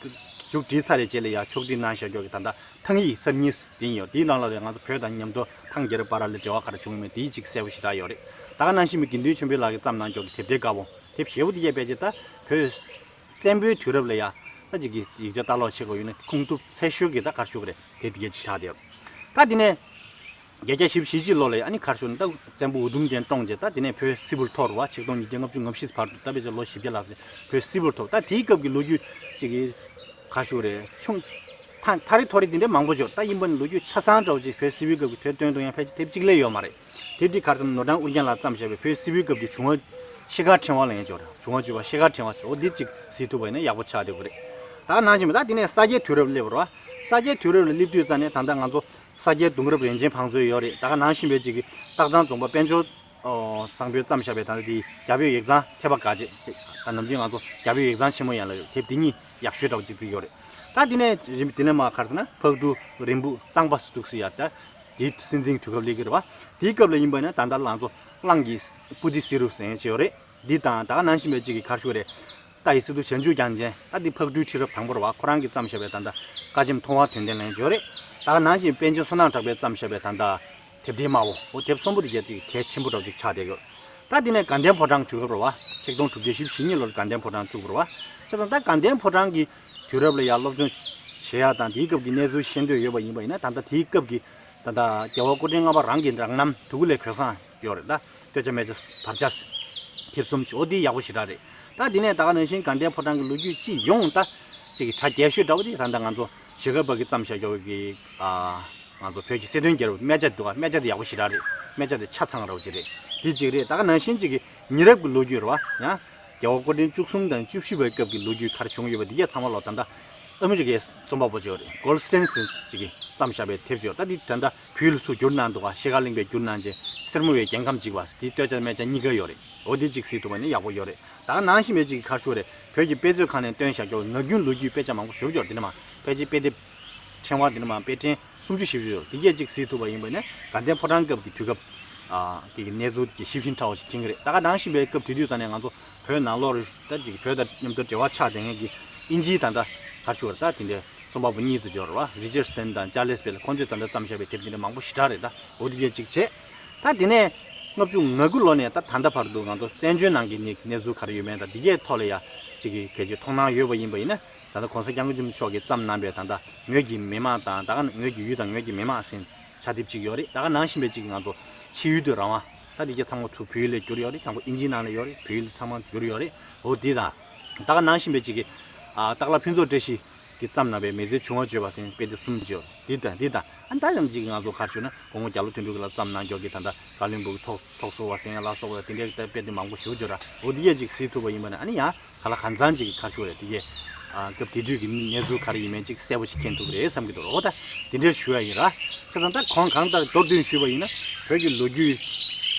མཇུག་བསྒྲིལ་ཚར་བའི་རྗེས་ལ་ཡང་ཕྱོགས་སྒྲིག་གནང་བཞག་ཀྱོག་གི་ད་ལྟ་ཐང་ཡིག་གསར་རྙིང་དེ་ཡིན་ཡོད། དེའི་ནང་ལ་ཡང་ང་ཚོ་བོད་དང་མཉམ་དུ་ཐང་རྒྱལ་རབས་བར་ལ་འབྲེལ་བ་ག་རེ་བྱུང་ཡོད་མེད་དེའི་ཅིག་གསལ་པོ་ཞེ་དྲག་ཡོད་རེད། ད་ག་ནང་བཞིན་མི་དགེ་འདུན་ཆོས་འཕེལ་ལགས་ཀྱིས་བརྩམས་གནང་ཀྱོག་གི་དེབ་ཐེར་དཀར་པོ་དེབ་ཞེ་པོ་དེ་གས་ཕལ་ཆེར་ད་བོད་བཙན་པོའི་དུས་རབས་ལ་ཡང་ད་ཅིག་གི་ཡིག་ཆ་ལྟ་ཀློག་བྱེད་དགོས་ཡོད་ན་ཁུངས་ཐུབ་ཚད་ཤོས་ཀྱི་ད་ག་རེ་ཞུ་དགོས་རེད། དེབ་དེ་གས་ཅིག་ཆགས་བསྡད་ཡོད། ད་དེ་ནས་བརྒྱད་བརྒྱ་བཞི་བཅུ་ཞེ་གཅིག་ལོ་ལ་ཡང་ཨ་ནི་ག་རེ་ཞུ་ན་ད་བཙན་པོ་འུ་དུམ་བསྟན་བཀྲོངས་རྗེས་ད་དེ་ནས་བོད་སིལ་བུར་ཐོར་བ། ཆིག་སྟོང་ཉིས་བརྒྱ་ལྔ་བཅུ་ང་བཞི་བར་དུ་ད་ཕལ་ཆེར་ལོ་བཞི་བརྒྱ་ལྷག་ཙམ་བོད་སིལ་བུར་ཐོར། ད་དེའི་སྐབས་ཀྱི་ལོ་རྒྱུས་ཅིག་གི་ག་རེ་ཞུ་རེད། ཆུང་ཐ་ཐ་རེ་ཐོ་རེ་དེ་འདྲ་མང་པོ་ཅིག་ཡོད། ད་ཡིན་པ་ནི་ལོ་རྒྱུས་ཆ་ཚང་འདྲ་བོ་ཅིག་བོད་སིལ་བུའི་སྐབས་ཀྱི་དེབ་སྟོན་དུ་ཡང་ཕལ་ཆེར་དེབ་གཅིག་ལས་ཡོད་མ་རེད། དེབ་འདི་ག་རེ་ཟེར་ན་ནོར་བྲང་ཨོ་རྒྱན་ལགས་བརྩམས་བཞག་པའི་བོད་སིལ་བུའི་སྐབས་ཀྱི་བྱུང་བ་ཤེལ་དཀར་ཕྲེང་བ་ལབ་མཁན་ཅིག་ཡོད་རེད། བྱུང་བ་བཅུ་པ་ཤེལ་དཀར་ཕྲེང་བ་ཟེར། འོ་འདི་གཅིག་གཟིགས་ཐུབ་པ་ཡིན་ན་ཡག་པོ་ཆགས་བསྡད་ཀྱི་རེད། ད་ནང་བཞིན་པ་ད་དེ་ནས་ས་སྐྱའི་དུས་རབས་སླེབས་པ་རེད་བ། ས་སྐྱའི་དུས་རབས་ལ་སླེབས་དུས་ཙམ་ནས་ད་ལྟ་ང་ཚོ་ས་སྐྱའི་གདུང་རབས་རིན་ཆེན་བང་མཛོད་ཡོད་རེད། ད་ག་ནང་བཞིན་པའི་ཅིག་གི་སྟག་ཚང་རྫོང་པ་དཔལ་འབྱོར་ཨོ་བཟང་པོས་བརྩམས་བཞག་པའི་ད་ལྟ་དེ་རྒྱ་བོད་ཡིག་ཚང་ཐེག་པ་དགའ་རྗེས། ད་ནམ་རྒྱུན་ང་ཚོ་རྒྱ་བོད་ཡིག་ཚང་ཆེན་མོ་ཡན་ལ་ཡོད་དེབ་དེ་གཉིས་ཡག་ཤོས་འདྲ་བོ་ཅིག་བརྩི་གི་ཡོད་རེད། ད་དེ་ནས་རིམ་དེ་ནས་མར་ག་རེ་ཟེར་ན་ཕག་གྲུ་རིང་སྦུག་གཙང་པ་སུ་འདུག་ཟེར་ཡ་ད་དེ་སྲིད་འཛིན་དུས་སྐབས་སླེབས་ཀྱི་རེད་བ། དེའི་སྐབས་ལ་ཡིན་པ་ན་ད་ལྟ་ང་ཚོ་གླང་གི་པུ་ཏི་སི་རུ་ཟེར་མཁན་ཅིག་ཡོད་རེད། འདི་དང་ད་ག་ནང་བཞིན་པའི་གཅིག་གི་ག་རེ་ཞུ་དགོས་རེད། རྟ་ཡི་སི་ཏུ་བྱང་ཆུབ་རྒྱལ་མཚན། ད་འདི་ཕག་གྲུའི་ཁྲི་རབས་དང་པོ་རེད་བ། ཁོ་རང་གིས་བརྩམས་བཞག་པའི་ད་ལྟ་བཀའ་ཆེམས་མཐོང་བ་དོན་ལྡན་ལབ་མཁན་ཅིག་ཡོད་རེད། ད་ག་ནང་བཞིན་པཎ་ཆེན་བསོད་ནམས་གྲགས་པས་བརྩམས་བཞག་པའི་ད་ལྟ་དེབ་ཐེར་དམར་པོ། འོ་དེབ་གསུམ་པོ་དེ་གས་ཅིག་གལ་ཆེན་པོ་འདྲ་བོ་ཅིག་ཆགས་བསྡད་ཡོད། ད་འདི་ནས་དགའ་ལྡན་ཕོ་བྲང་དུས་སྐབས་རེད་བ། ཆིག་སྟོང་དྲུག་བརྒྱ་བཞི་བཅུ་ཞེ་གཉིས་ལོར་དགའ་ལྡན་ཕོ་བྲང་བཙུགས་པ་རེད་བ། བྱས་ཙང་ད་དགའ་ལྡན་ཕོ་བྲང་གི་དུས་རབས་ལ་ཡར་སློབ་སྦྱོང་བྱེད་ཡ་དང་དེའི་སྐབས་ཀྱི་གནས་ཚུལ་ཤེས་འདོད་ཡོད་པ་ཡིན་པ་ཡིན་ན་ད་ལྟ་དེའི་སྐབས་ཀྱི་ད་ལྟ་རྒྱལ་བ་སྐུ་ཕྲེང་ལྔ་པ་རང་གི་རང་རྣམ་དུ་ལས་གོས་བཟང་ཡོད་རེད། ད་སྟོད་ཆ་སྨད་ཆ་བར་ཆ་དེབ་གསུམ་ཅིག་འོ་འདི་ཡག་པོ་ཞེ་དྲག་རེད། ད་འདི་ནས་ད་ག་ནང་བཞིན་དགའ་ལྡན་ཕོ་བྲང་གི་ལོ་རྒྱུས་སྤྱི་ཡོངས་ད་ཅིག་གི་གྲ་རྒྱས་ཤོས་འདྲ་བོ་དེ་ད་ལྟ་ང་ཚོ་ཞྭ་སྒབ་པ་གིས་བརྩམས་བཞག་ཀྱོག་གི་ཨ་ང་ཚོ་བོད་ཀྱི་སྲིད་དོན་རྒྱལ་རབས་སྨད་ཆ་འདུག་ག་སྨད་ཆ་དེ་ཡག་པོ་ཞེ་དྲག་རེད། སྨད་ཆ་དེ་ཆ་ཚང་འདྲ་བོ་ཅིག་རེད། དེ་གཅིག་རེད། ད་ག་ནང་བཞིན་ཅིག་གི་ཉེ་རབས་ཀྱི་ལོ་རྒྱུས་རེད་བ། ཡང་རྒྱལ་བ་སྐུ་ཕྲེང་བཅུ་གསུམ་དང་བཅུ་བཞི་པའི་སྐབས་ཀྱི་ལོ་རྒྱུས་ག་རེ་བྱུང་ཡོད་པ་འདི་གས་ཚང་མ་ལོ་ད་ལྟ་ཨ་མི་རི་ཀའི་རྩོམ་པ་པོ་ཅིག་ཡོད་རེད། གོལ་སི་ཊེན་ཟེར་ཅིག་གིས་བརྩམས་བཞག་པའི་དེབ་ཅིག་ཡོད། ད་འདི་ད་ལྟ་བོད་ཡིག་ལ་ཚུར་བསྒྱུར་གནང་འདུག་ག་ཤེལ་དཀར་གླིང་པས་བསྒྱུར་གནང་རྗེས་སེར་མོ་བའི་རྒྱལ་ཁམས་འཇིག་པ་ཟེར་དེ་སྟོད་ཆ་སྨད་ཆ་གཉིས་ཀ་ཡོད་རེད། འོ་འདི་གཅིག་གཟིགས་ཐུབ་པ་ནི་ཡག་པོ་ཡོད་རེད། ད་ག་ནང་བཞིན་པའི་ཅིག་ག་རེ་ཞུ་དགོས་རེད། བོད་ཀྱི་དཔེ་མཛོད་ཁང་ནས་བཏོན་བཞག་ཀྱོག་ངག་རྒྱུན་ལོ་རྒྱུས་དཔེ་ཆ་མང་པོ་ཞེ་པོ་ཅིག་ཡོད་རེད། འདི་ནས་མར་ཕལ་ཆེར་དཔེ་དེབ་ཕྲེང་བ་འདི་ནས་མར་དཔེ་ཕྲེང་སུམ་ཅུ་བཞི་བཅུ་ཡོད། དེ་གས་གཅིག་གཟིགས་ཐུབ་པ་ཡིན་པ་ནས་དགའ་ལྡན་ཕོ་བྲང་སྐབས་ཀྱི་དུས་སྐབས་ཨ་གི་གནས་ཚུལ་གྱི་ཞིབ་ཕྲ་འདྲ་བོ་ཞིག་མཁྱེན་གྱི་རེད། ད་ག་ནང་བཞིན་པའི་སྐབས་དེ་དུས་ད་ནས་ང་ཚོ་བོད་ནང་ལོགས་རེད། ད་ཅིག་བོད་དང་མཉམ་དུ་འབྲེལ་བ་ཆགས་བསྡད་མཁན་གྱི་དབྱིན་ཇིའི་ད་ལྟ་ག་རེ་ཞུ་དགོས་རེད། ད་དེ་འདྲའི་རྩོམ་པ་པོ་གཉིས་ཙམ་ཅིག་ཡོད་རེད་བ། རི་ཅར་སན་དང་ཅར་ལིས་བེལ། ཁོང་ཚོས་ད་ལྟ་བརྩམས་བཞག་པའི་དེབ་དེ་འདྲ་མང་པོ་ཞེ་དྲག་རེད། ད་འོ་དེ་གས་གཅིག་བྱས། ད་དེ་ནས་ལྔ་བཅུ་ང་དགུ་ལོ་ནས་ད་ད་ལྟ་བར་དུ་ང་ཚོ་བཙན་བྱོལ་ནང་གི་ནི་གནས་ཚུལ་ག་རེ་ཡོད་མེད་དང་འདི་གས་ཐོག་ལ་ཡ་ཅིག་གི་གལ་ཆེ་མཐོང་སྣང་ཡོད་པ་ཡིན་པ་ཡིན་ན། ད་ལྟ་གོང་ས་སྐྱབས་མགོན་ཆེན་པོ་མཆོག་གིས་བརྩམས་གནང་པའི་ད་ལྟ་ངོས་ཀྱི་མི་དམངས་དང་། ད་ག་ངོས་ཀྱི་ཡུལ་དང་ངོས་ཀྱི་མི་དམངས་ཟེར་ཕྱག་དེབ་ཅིག་ཡོད་རེད། ད་ག་ནང་བཞིན་པའི་ཅིག་ང་ཚོ་ཕྱི་ཡུལ་དུ་རང་དབང་ ད་དེ་ག་ཚང་མ་ཚུར་བོད་ཡིག་ལ་བསྒྱུར་ཡོད་རེད། དང་པོ་ཨིན་ཇིའི་ནང་ལ་ཡོད་རེད། བོད་ཡིག་ལ་ཚང་མ་བསྒྱུར་ཡོད་རེད། འོ་དེ་དང་། ད་ག་ནང་བཞིན་པའི་གཅིག་གི། ཨ་སྟག་ལྷ་ཕུན་ཚོགས་བཀྲ་ཤིས་ཀྱིས་བརྩམས་གནང་བའི་མི་ཚེའི་བྱུང་བ་བརྗོད་པ་ཟེར་དཔེ་དེབ་གསུམ་ཅིག་ཡོད་རེད། དེ་དང་དེ་དང་ཨ་ད་ཡང་གཅིག་ང་ཚོ་ག་རེ་ཞུ་ན་སྐུ་ངོ་རྒྱ་ལོ་དོན་གྲུབ་ཀྱིས་ལ་བརྩམས་གནང་མཁན་གྱི་ད་ལྟ་ཀ་ལོན་སྦུག་ཐོག་ཐོག་སོ་བ་ཟེར་ཡང་ལ་སོགས་པ་དེ་འདྲའི་དཔེ་དེབ་མང་པོ་ཞེ་པོ་ཅིག་ཡོད་རེད། འོ་དེ་ག་ཅིག་གཟིགས་ཐུབ་པ་ཡིན་པ་ན་ཨ་ནི་ཡང་ག་ལ་གང་འཚམ་ཅིག་གི་ག་རེ་ཞུ་རེད། དེ་གས་ཨ་སྐབས་དེ་དུས་ཀྱི་གནས་ཚུལ་ག་རེ་ཡིན་མིན་ཅིག་གསལ་པོ་ཞིག་མཁྱེན་ཐུབ་ཀྱི་རེད་བསམ་གྱི་འདུག་འོ་ད་དེ་འདྲའི་ཞུ་ཡ་ཡིན་ར། བྱས་ཙང་ད་གོང་གང་ལྟར་མདོར་བསྡུས་ཞུས་པ་ཡིན་ན་བོད་ཀྱི་ལོ་རྒྱུས་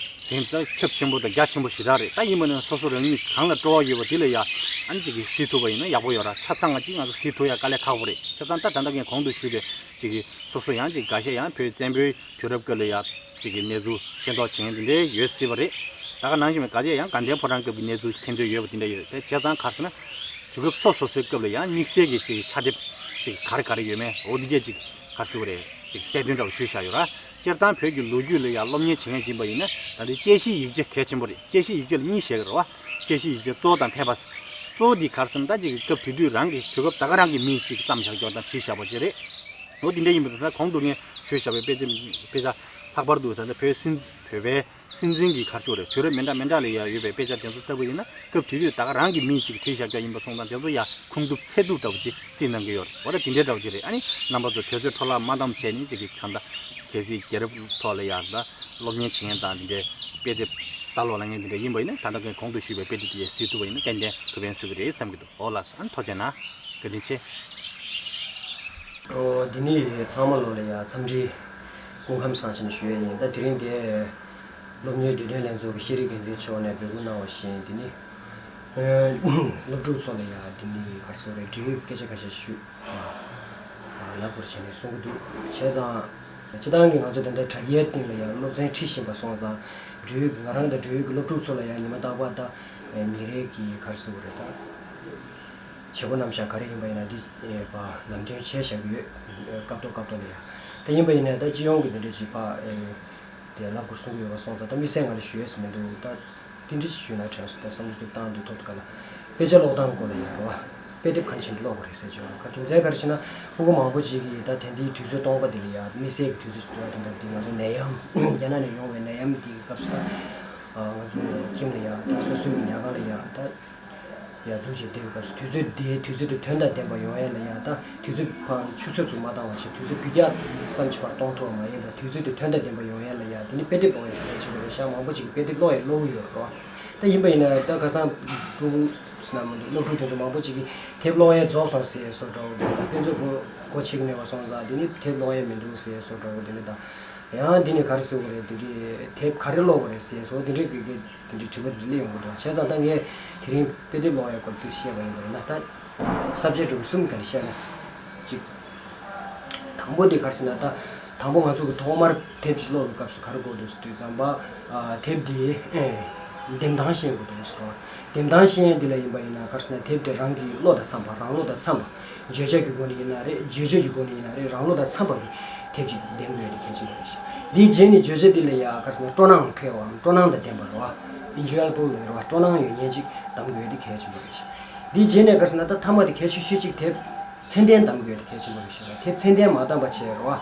ཟིན་ད་ཁྱབ་ཆེན་པོ་དང་རྒྱ་ཆེན་པོ་ཞེ་དྲག་རེད། ད་ཡིན་པ་ན་སོ་སོ་རང་ཉིད་གང་ལ་སྤྲོ་བ་ཡོད་པ་དེ་ལ་ཡ་ཨ་ནི་ཅིག་གིས་གཟིགས་ཐུབ་པ་ཡིན་ན་ཡག་པོ་ཡོད་ར། ཆ་ཚང་ང་ཅིག་ང་ཚོ་གཟིགས་ཐུབ་ཡ་དཀའ་ལས་ཁག་པོ་རེད། བྱས་ཙང་ད་ད་ལྟ་ངས་གོང་དུ་ཞུས་པའི་ཅིག་གིས་སོ་སོ་ཡང་ཅིག་འགའ་ཤས་ཡང་བོད་བཙན་པོའི་དུས་རབས་སྐབས་ལ་ཡ་ཅིག་གི་གནས་ཚུལ་ཤེས་རྟོགས་བྱེད་མཁན་དེ་འདྲའི་ཡོད་སྲིད་པ་རེད། ད་ག་ནང་བཞིན་པའི་ག་ཚད་ཡང་དགའ་ལྡན་ཕོ་བྲང་སྐབས་ཀྱི་གནས་ཚུལ་མཁྱེན་འདོད་ཡོད་པ་དེ་འདྲ་ཡོད་རེད། དེ་བྱས་ཙང་ག་རེ་ཟེར་ན་དུས་སྐབས་སོ་སོ་སོའི་སྐབས་ལ་ཡང་དམིགས་བསལ་གྱི་ཅིག་ཕྱག་དེབ་ཅིག་ག་རེ་ག་རེ་ཡོད་མེད་འོ་འདི་གས་ཅིག་ག་རེ་ཞུ་དགོས་རེད། ཅིག་གསལ་སྟོན་འདྲ་བོ་ཞུས་བཞག་ཡོད་ར། སྤྱིར་བཏང་བོད་ཀྱི་ལོ་རྒྱུས་ལ་ཡང་སློབ་གཉེར་བྱེད་མཁན་ཅིག་ཡིན་པ་ཡིན་ན་ད་ལྟའི་དཔྱད་གཞིའི་ཡིག་ཆ་གལ་ཆེན་པོ་རེད། དཔྱད་གཞིའི་ཡིག་ཆ་ལ་གཉིས་བཤད་ཀྱི་རེད་བ། དཔྱད་གཞིའི་ཡིག་ཆ་གཙོ་བོ་དང་ཕལ་པ། གཙོ་བོ་འདི་ག་རེ་ཟེར་ན་ད་ཅིག་གི་སྐབས་དེ་དུས་རང་གི་དུས་སྐབས་ད་ག་རང་གི་མིས་ཅིག་བརྩམས་བཞག་རྒྱུ་དང་བྲིས་བཞག་པ་ཅིག་རེད། འོ་དེ་འདྲ་ཡིན་པ་ད་ལྟ་གོང་དུ་ངས་ཞུས་བཞག་པའི་དཔེ་ཆ་དཔེ་ཆ་ལྷག་པར་དུ་ད་ལྟ་བོད་སྲིད་བོད་པའི་སྲིད་འཛིན་གྱི་ག་རེ་ཞུ་དགོས་རེད། དུས་རབས་མི་འདྲ་མི་འདྲ་ལ་ཡང་ཡོད་པའི་དཔེ་ཆ་དེ་ཚོ་ལྟ་བུ་ཡིན་ན་སྐབས་དེ་དུས་ད་ག་རང་གི་མིས་ཅིག་བྲིས་བཞག་རྒྱུ་ཡིན་པ་སོང་ཙང་དེ་ཚོ་ཡང་ཁུངས་ཐུབ་ཚད་ཐུབ་ལྟ་བུ་ཅིག་རྩིས་གནང་གི་ཡོད་རེད། འོ་ད་དེ་འདྲའི་འདྲ་བོ་ཅིག་རེད། ཨ་ནི་རྣམ་པ་ཚོ་དུས་ཚོད་འཕྲོ་བརླག་མ་བཏང་བྱས་ནས་ཅིག་གི་གང་ལྟར་གལ་སྲིད་རྒྱལ་རབས་ཐོག་ལ་ཡང་ད་སློབ་གཉེར་བྱེད་མཁན་དང་དེ་འདྲའི་དཔེ་དེབ་ལྟ་ཀློག་གནང་མཁན་དེ་འདྲ་ཡིན་པ་ཡིན་ན་ད་ལྟ་ངས་གོང་དུ་ཞུས་པའི་དཔེ་དེབ་དེ་གཟིགས་ཐུབ་པ་ཡིན་ན་ཏན་ཏན་ཐུགས་ཕན་གསོས་ཀྱི་རེད་བསམ་གྱི་འདུག་འོ་ལགས་སོ། ཨ་ནི་ཐུགས་རྗེ་གནང་། བཀའ་དྲིན་ཆེ། ཨོ་འདི་ནི་ཚང་མ་ལོ་ལ་ཡ་འཚམས་འདྲི་སྐུ་ཁམས་བཟང་ཞེས་ཞུ་ཡས་ཡིན། ད་དེ་རིང་འདི་སློབ་གཉེར་དུས་སྟོན་ལྷན་ཚོགས་ཀྱི་ཤེས་རིག་འགན་འཛིན་མཆོག་ནས་འབོད་སྐུལ་གནང་བ་བཞིན་འདི་ནི་སློབ་ཕྲུག་ཚོ་ལ་ཡ་འདི་ནི་ག་རེ་ཟེར་རེད། འབྲེལ་ཡོད་ཀྱི་སྐད་ཆ་ཁ་ཤས་ཞུ་ལབ་དགོས་བྱས་ནས་གསུང་གི་འདུག་བྱས་ཙང་སྤྱི་བཏང་གི་ང་ཚོ་ད་ལྟ་དྲ་རྒྱའི་སྟེང་ལ་ཡ་སློབ་ཚན་ཁྲིད་བཞིན་པ་སོང་ཙང་འབྲེལ་ཡོད་ཀྱི་ང་རང་དང་འབྲེལ་ཡོད་ཀྱི་སློབ་ཕྲུག་ཚོ་ལ་ཡ་ཉི་མ་རྟག་པར་ད་ཉིན་རེ་གི་ག་རེ་ཟེར་དགོས་རེད། ད་བྱེད་སྒོ་རྣམ་གཞག་ག་རེ་ཡིན་པ་ཡིན་ན་འདི་ལམ་སྟོན་བྱས་བཞག་གི་ཡོད། སྐབས་ཐོག་སྐབས་ཐོག་ལ་ཡ། ད་ཡིན་པ་ཡིན་ན་ད་སྤྱི་ཡོངས་ཀྱི་འདི་འདྲ་ཅིག་ཕ་དེ་ལབ་དགོས་གསུང་གི་ཡོད་པ་སོང་ཙང་ད་དམིགས་བསལ་ང་ལ་ཞུ་ཡས་སུ་མི་འདུག་ད་དེ་འདྲ་ཞིག་ཞུས་ན་དྲན་སོང་། ད་བསམ་བློ་དེ་བཏང་དུས་ཐོག་ཏུ་ག་ལ་དཔེ་ཆ་ཀློག་སྟངས་སྐོར་ལ་ཡ་རོ། དཔེ་དེབ་ག་རེ་བྱས་ནས་ཀློག་དགོས་རེད་ཟེར་གྱི་ཡོད་རེད། རྒྱུ་མཚན་ག་རེ་ཞེ་ན་ཕྲུ་གུ་མང་པོ་ཅིག་གིས་ད་དེང་དུས་དུས་ཚོད་སྟོང་པ་འདི་ལ་ཡ་དམིགས་བསལ་གྱི་དུས་ཚོད་ཞིག་འདུག་བ། དེ་འདྲ་འདི་ང་ཚོ་ནད་ཡམས་རྒྱ་ནག་ནས་ཡོང་བའི་ནད་ཡམས་འདིའི་སྐབས་སུ་ད་ང་ཚོ་ཁྱིམ་ལ་ཡ་ད་སོ་སོའི་ཉལ་ཁང་ལ་ཡ་ད། ཡར་འཛུགས་བྱས་བསྡད་པའི་སྐབས་སུ་དུས་ཚོད་འདིའི་དུས་ཚོད་དེ་དོན་དང་ལྡན་པ་ཡོང་ཡས་ལ་ཡ་ད་དུས་ཚོད་ཕར་ཆུ་ཚོད་ཚོད་མ་བཏང་བ་བྱས་དུས་ཚོད་དགུ་བརྒྱ་ཙམ་ཞིག་ཕར་གཏོང་ཐུབ་པ་མ་ཡིན་པར་དུས་ཚོད་དེ་དོན་དང་ལྡན་པ་ཡོང་ཡས་ལ་ཡ་དེ་ནི་དཔེ་དེབ་ཀློག་ཡས་གལ་ཆེན་པོ་རེད་ཤག་མང་པོ་ཅིག་གིས་དཔེ་དེབ་ཀློག་ཡས་ཀློག་གི་ཡོད་རེད་བ། ད་ཡིན་པ་ཡིན་ན་ད་ཁ་སང་ཕྲུ་གུ་ཟེར་ན་མི་འདུག་སློབ་ཕྲུག་དེ་ཚོ་མང་པོ་ཅིག་གིས་དེབ་ཀློག་ཡས་རྫོགས་སོང་ཟེར་བཟོ་འདྲ་བོ་འདུག་ད་དཔེ་མཛོད་སྒོ་སྒོ་ཕྱེ་གི་མེད་པ་སོང་ཙང་དེ་ནི་དེབ་ཀློག་ཡས་མི་འདུག་ཟེར་བཟོ་འདྲ་བོ་དེ་འདྲ་དང་། ཡང་འདི་ནས་ག་རེ་ཟེར་དགོས་རེད། འདི་འདྲའི་དེབ་ག་རེ་ཀློག་དགོས་རེད་ཟེར་སོགས་འདི་འདྲའི་གི་གི་འདི་འདྲའི་དྲི་བ་འདི་སླེབས་ཡོང་གི་འདུག་བྱས་ཙང་ད་ངས་དེ་རིང་དཔེ་དེབ་ཀློག་ཡག་སྐོར་ཏོག་ཙམ་བཤད་པ་ཡིན་པ་ཡིན་ན་ད་སབ་ཇེག་ཊི་གསུམ་ག་རེ་བཤད་ན་གཅིག་དང་པོ་འདི་ག་རེ་ཟེར་ན་ད་དང་པོ་ང་ཚོ་གི་ཐོག་མར་དེབ་ཅིག་ཀློག་པའི་སྐབས་སུ་ག་རེ་དགོས་འདུག་ཟེར་དུས་ཙམ་པ་དེབ་འདི་འདེམས་སྟངས་ཤེས་དགོས་འདུག་ཟེར་བ། འདེམས་སྟངས་ཤེས་ཡས་འདི་ལ་ཡིན་པ་ཡིན་ན་ག་རེ་ཟེར་ན་དེབ་དེ་རང་གི་བློ་དང་འཚམ་པ་རང་བློ་དང་འཚམ་པ། བརྗོད་བྱ་གི་སྒོ་ནས་ཡིན་ན་རེད། རྗོད་བྱེད་ཀྱི་སྒོ་ནས་ཡིན་ན་རེད། རང་བློ་དང་འཚམ་པ་གི་དེབ་ཅིག་འདེམས་དགོས་ཡ་དེ་གལ་ཆེན་པོ་རེད་ཤག་འདིའི་རྗེས་ནས་བརྗོད་བྱ་འདི་ལ་ཡ་ག་རེ་ཟེར་ན་སྤྲོ་སྣང་འཕེལ་བའམ་སྤྲོ་སྣང་དང་ལྡན་པ་རེད་བ། ཨིན་ཇོ་ཡ་བལ་ལ་རེད་བ། སྤྲོ་སྣང་ཡོད་མཁན་ཅིག་འདེམས་དགོས་ཡ་དེ་གལ་ཆེན་པོ་རེད་ཤག་འདིའི་རྗེས་ནས་ག་རེ་ཟེར་ན་ད་མཐའ་མ་དེ་གལ་ཆེ་ཤོས་ཅིག་དེབ་ཚད་ལྡན་འདེམས་དགོས་ཡ་དེ་གལ་ཆེན་པོ་རེད་ཤག་དེབ་ཚད་ལྡན་མ་འདེམས་པ་བྱས་རེད་བ།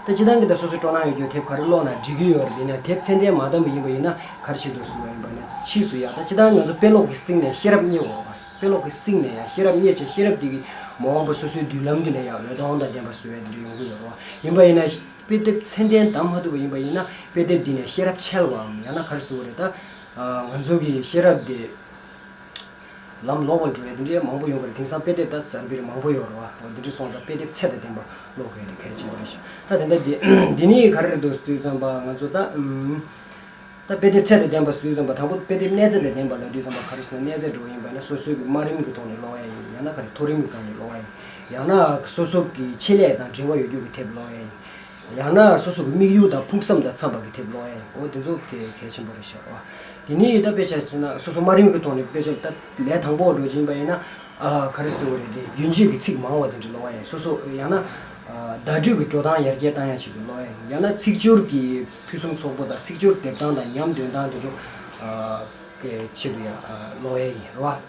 ད་སྤྱིར་བཏང་གི་ད་སོ་སོའི་སྤྲོ་སྣང་ཡོད་རྒྱུ་དེབ་ག་རེ་ཀློག་ན་འགྲིག་གི་ཡོད་རེད། དེ་ནས་དེབ་ཚད་ལྡན་མ་འདེམས་པ་ཡིན་པ་ཡིན་ན་ག་རེ་བྱེད་འདུག་ཟེར་བ་ཡིན་པ་ན་ཕྱིས་སུ་ཡ་ད་སྤྱིར་བཏང་ང་ཚོ་དཔེ་ཀློག་གི་གསེང་ནས་ཤེས་རབ་རྙེད་དགོས་རེད་བ། དཔེ་ཀློག་གི་གསེང་ནས་ཡང་ཤེས་རབ་རྙེད་ཅིང་ཤེས་རབ་དེ་གིས་མ་འོངས་པ་སོ་སོའི་མདུན་ལམ་དེ་ལ་ཡང་འོད་སྟོང་དང་ལྡན་པ་བཟོ་ཡ་དེ་འདྲ་ཡོང་གི་ཡོད་རེད་བ། ཡིན་པ་ཡིན་ན་དཔེ་དེབ་ཚད་ལྡན་འདེམས་མ་ཐུབ་པ་ཡིན་པ་ཡིན་ན་དཔེ་དེབ་འདི་ནས་ཤེས་རབ་འཆལ་བའམ་ཡང་ན་ག་རེ་ཟེར་དགོས་རེད་ད། ང་ཚོ་གི་ཤེས་རབ་དེ་ལམ་ལོག་པར་འགྲོ་ཡ་དེ་འདྲའི་མང་པོ་ཡོང་གི་རེད། དེང་སང་དཔེ་དེབ་ད་གསར་པའི་མང་པོ་ཡོད་རེད་བ། འོ་དེ་འདྲ་སོང་ཙང་དཔེ་དེབ་ཚད་དང་ལྡན་པ་ཀློག་དགོས་ཡ་དེ་གལ་ཆེན་པོ་རེད་ཤག་ད་དེ་འདྲ་དེ་འདི་ནས་ག་རེ་རེད་འདུག་ཟེར་དུས་ཙམ་པ་ང་ཚོ་ད་ཨུམ། ད་དཔེ་དེབ་ཚད་དང་ལྡན་པ་ཟེར་དུས་ཙམ་པ་དང་པོ་དཔེ་དེབ་གནས་ཚད་དང་ལྡན་པ་ལབ་དུས་ཙམ་པ་ག་རེ་ཟེར་ན་གནས་ཚད་འགྲོ་བ་ཡིན་པ་ན་སོ་སོའི་གི་དམའ་རིམ་གི་ཐོག་ནས་ཀློག་ཡ་ཡིན། ཡང་ན་ག་རེ་མཐོ་རིམ་གི་སྒང་ནས་ཀློག་ཡ་ཡིན། ཡང་ན་སོ་སོ་གི་ཆེད་ལས་དང་འབྲེལ་བ་ཡོད་རྒྱུ་གི་དེབ་ཀློག་ཡ་ཡིན། ཡང་ན་སོ་སོ་གི་དམིགས་ཡུལ་དང་ཕུགས་བསམ་དང་འཚམ་པ་གི་དེབ་ཀློག་ཡ་ཡིན། འོ་དེ་ཚོ་གལ་གལ་ཆེན་པོ་རེད་ཤག་བ། དེ་ནས་ད་དཔེ་ཆ་བྱས་ན་སོ་སོ་དམའ་རིམ་གི་ཐོག་ནས་དཔེ་ཆ་ད་ལས་དང་པོ་འགྲོ་གི་ཡིན་པ་ཡིན་ན། ཨ་ག་རེ་ཟེར་བ་རེད་དེ་རྒྱུན་སྤྱོད་ཀྱི་ཚིག་མང་བ་དེ་འདྲ་ཀློག་ཡ་ཡིན། སོ་སོ་ཡང་ན་ཨ་བརྡ་སྤྲོད་ཀྱི་འགྲོ་སྟངས་ཡར་རྒྱས་བཏང་ཡ་ཞིག་ཏུ་ཀློག་ཡ་ཡིན། ཡང་ན་ཚིག་སྦྱོར་གྱི་ཕུན་སུམ་ཚོགས་པོ་དང་ཚིག་སྦྱོར་འདེབས་སྟངས་དང་ཉམས་འདོན་སྟངས་དེ་ཚོ་ཨ་གི་ཆེད་དུ་ཡ་ཨ་ཀློག་ཡ་ཡིན་རེད་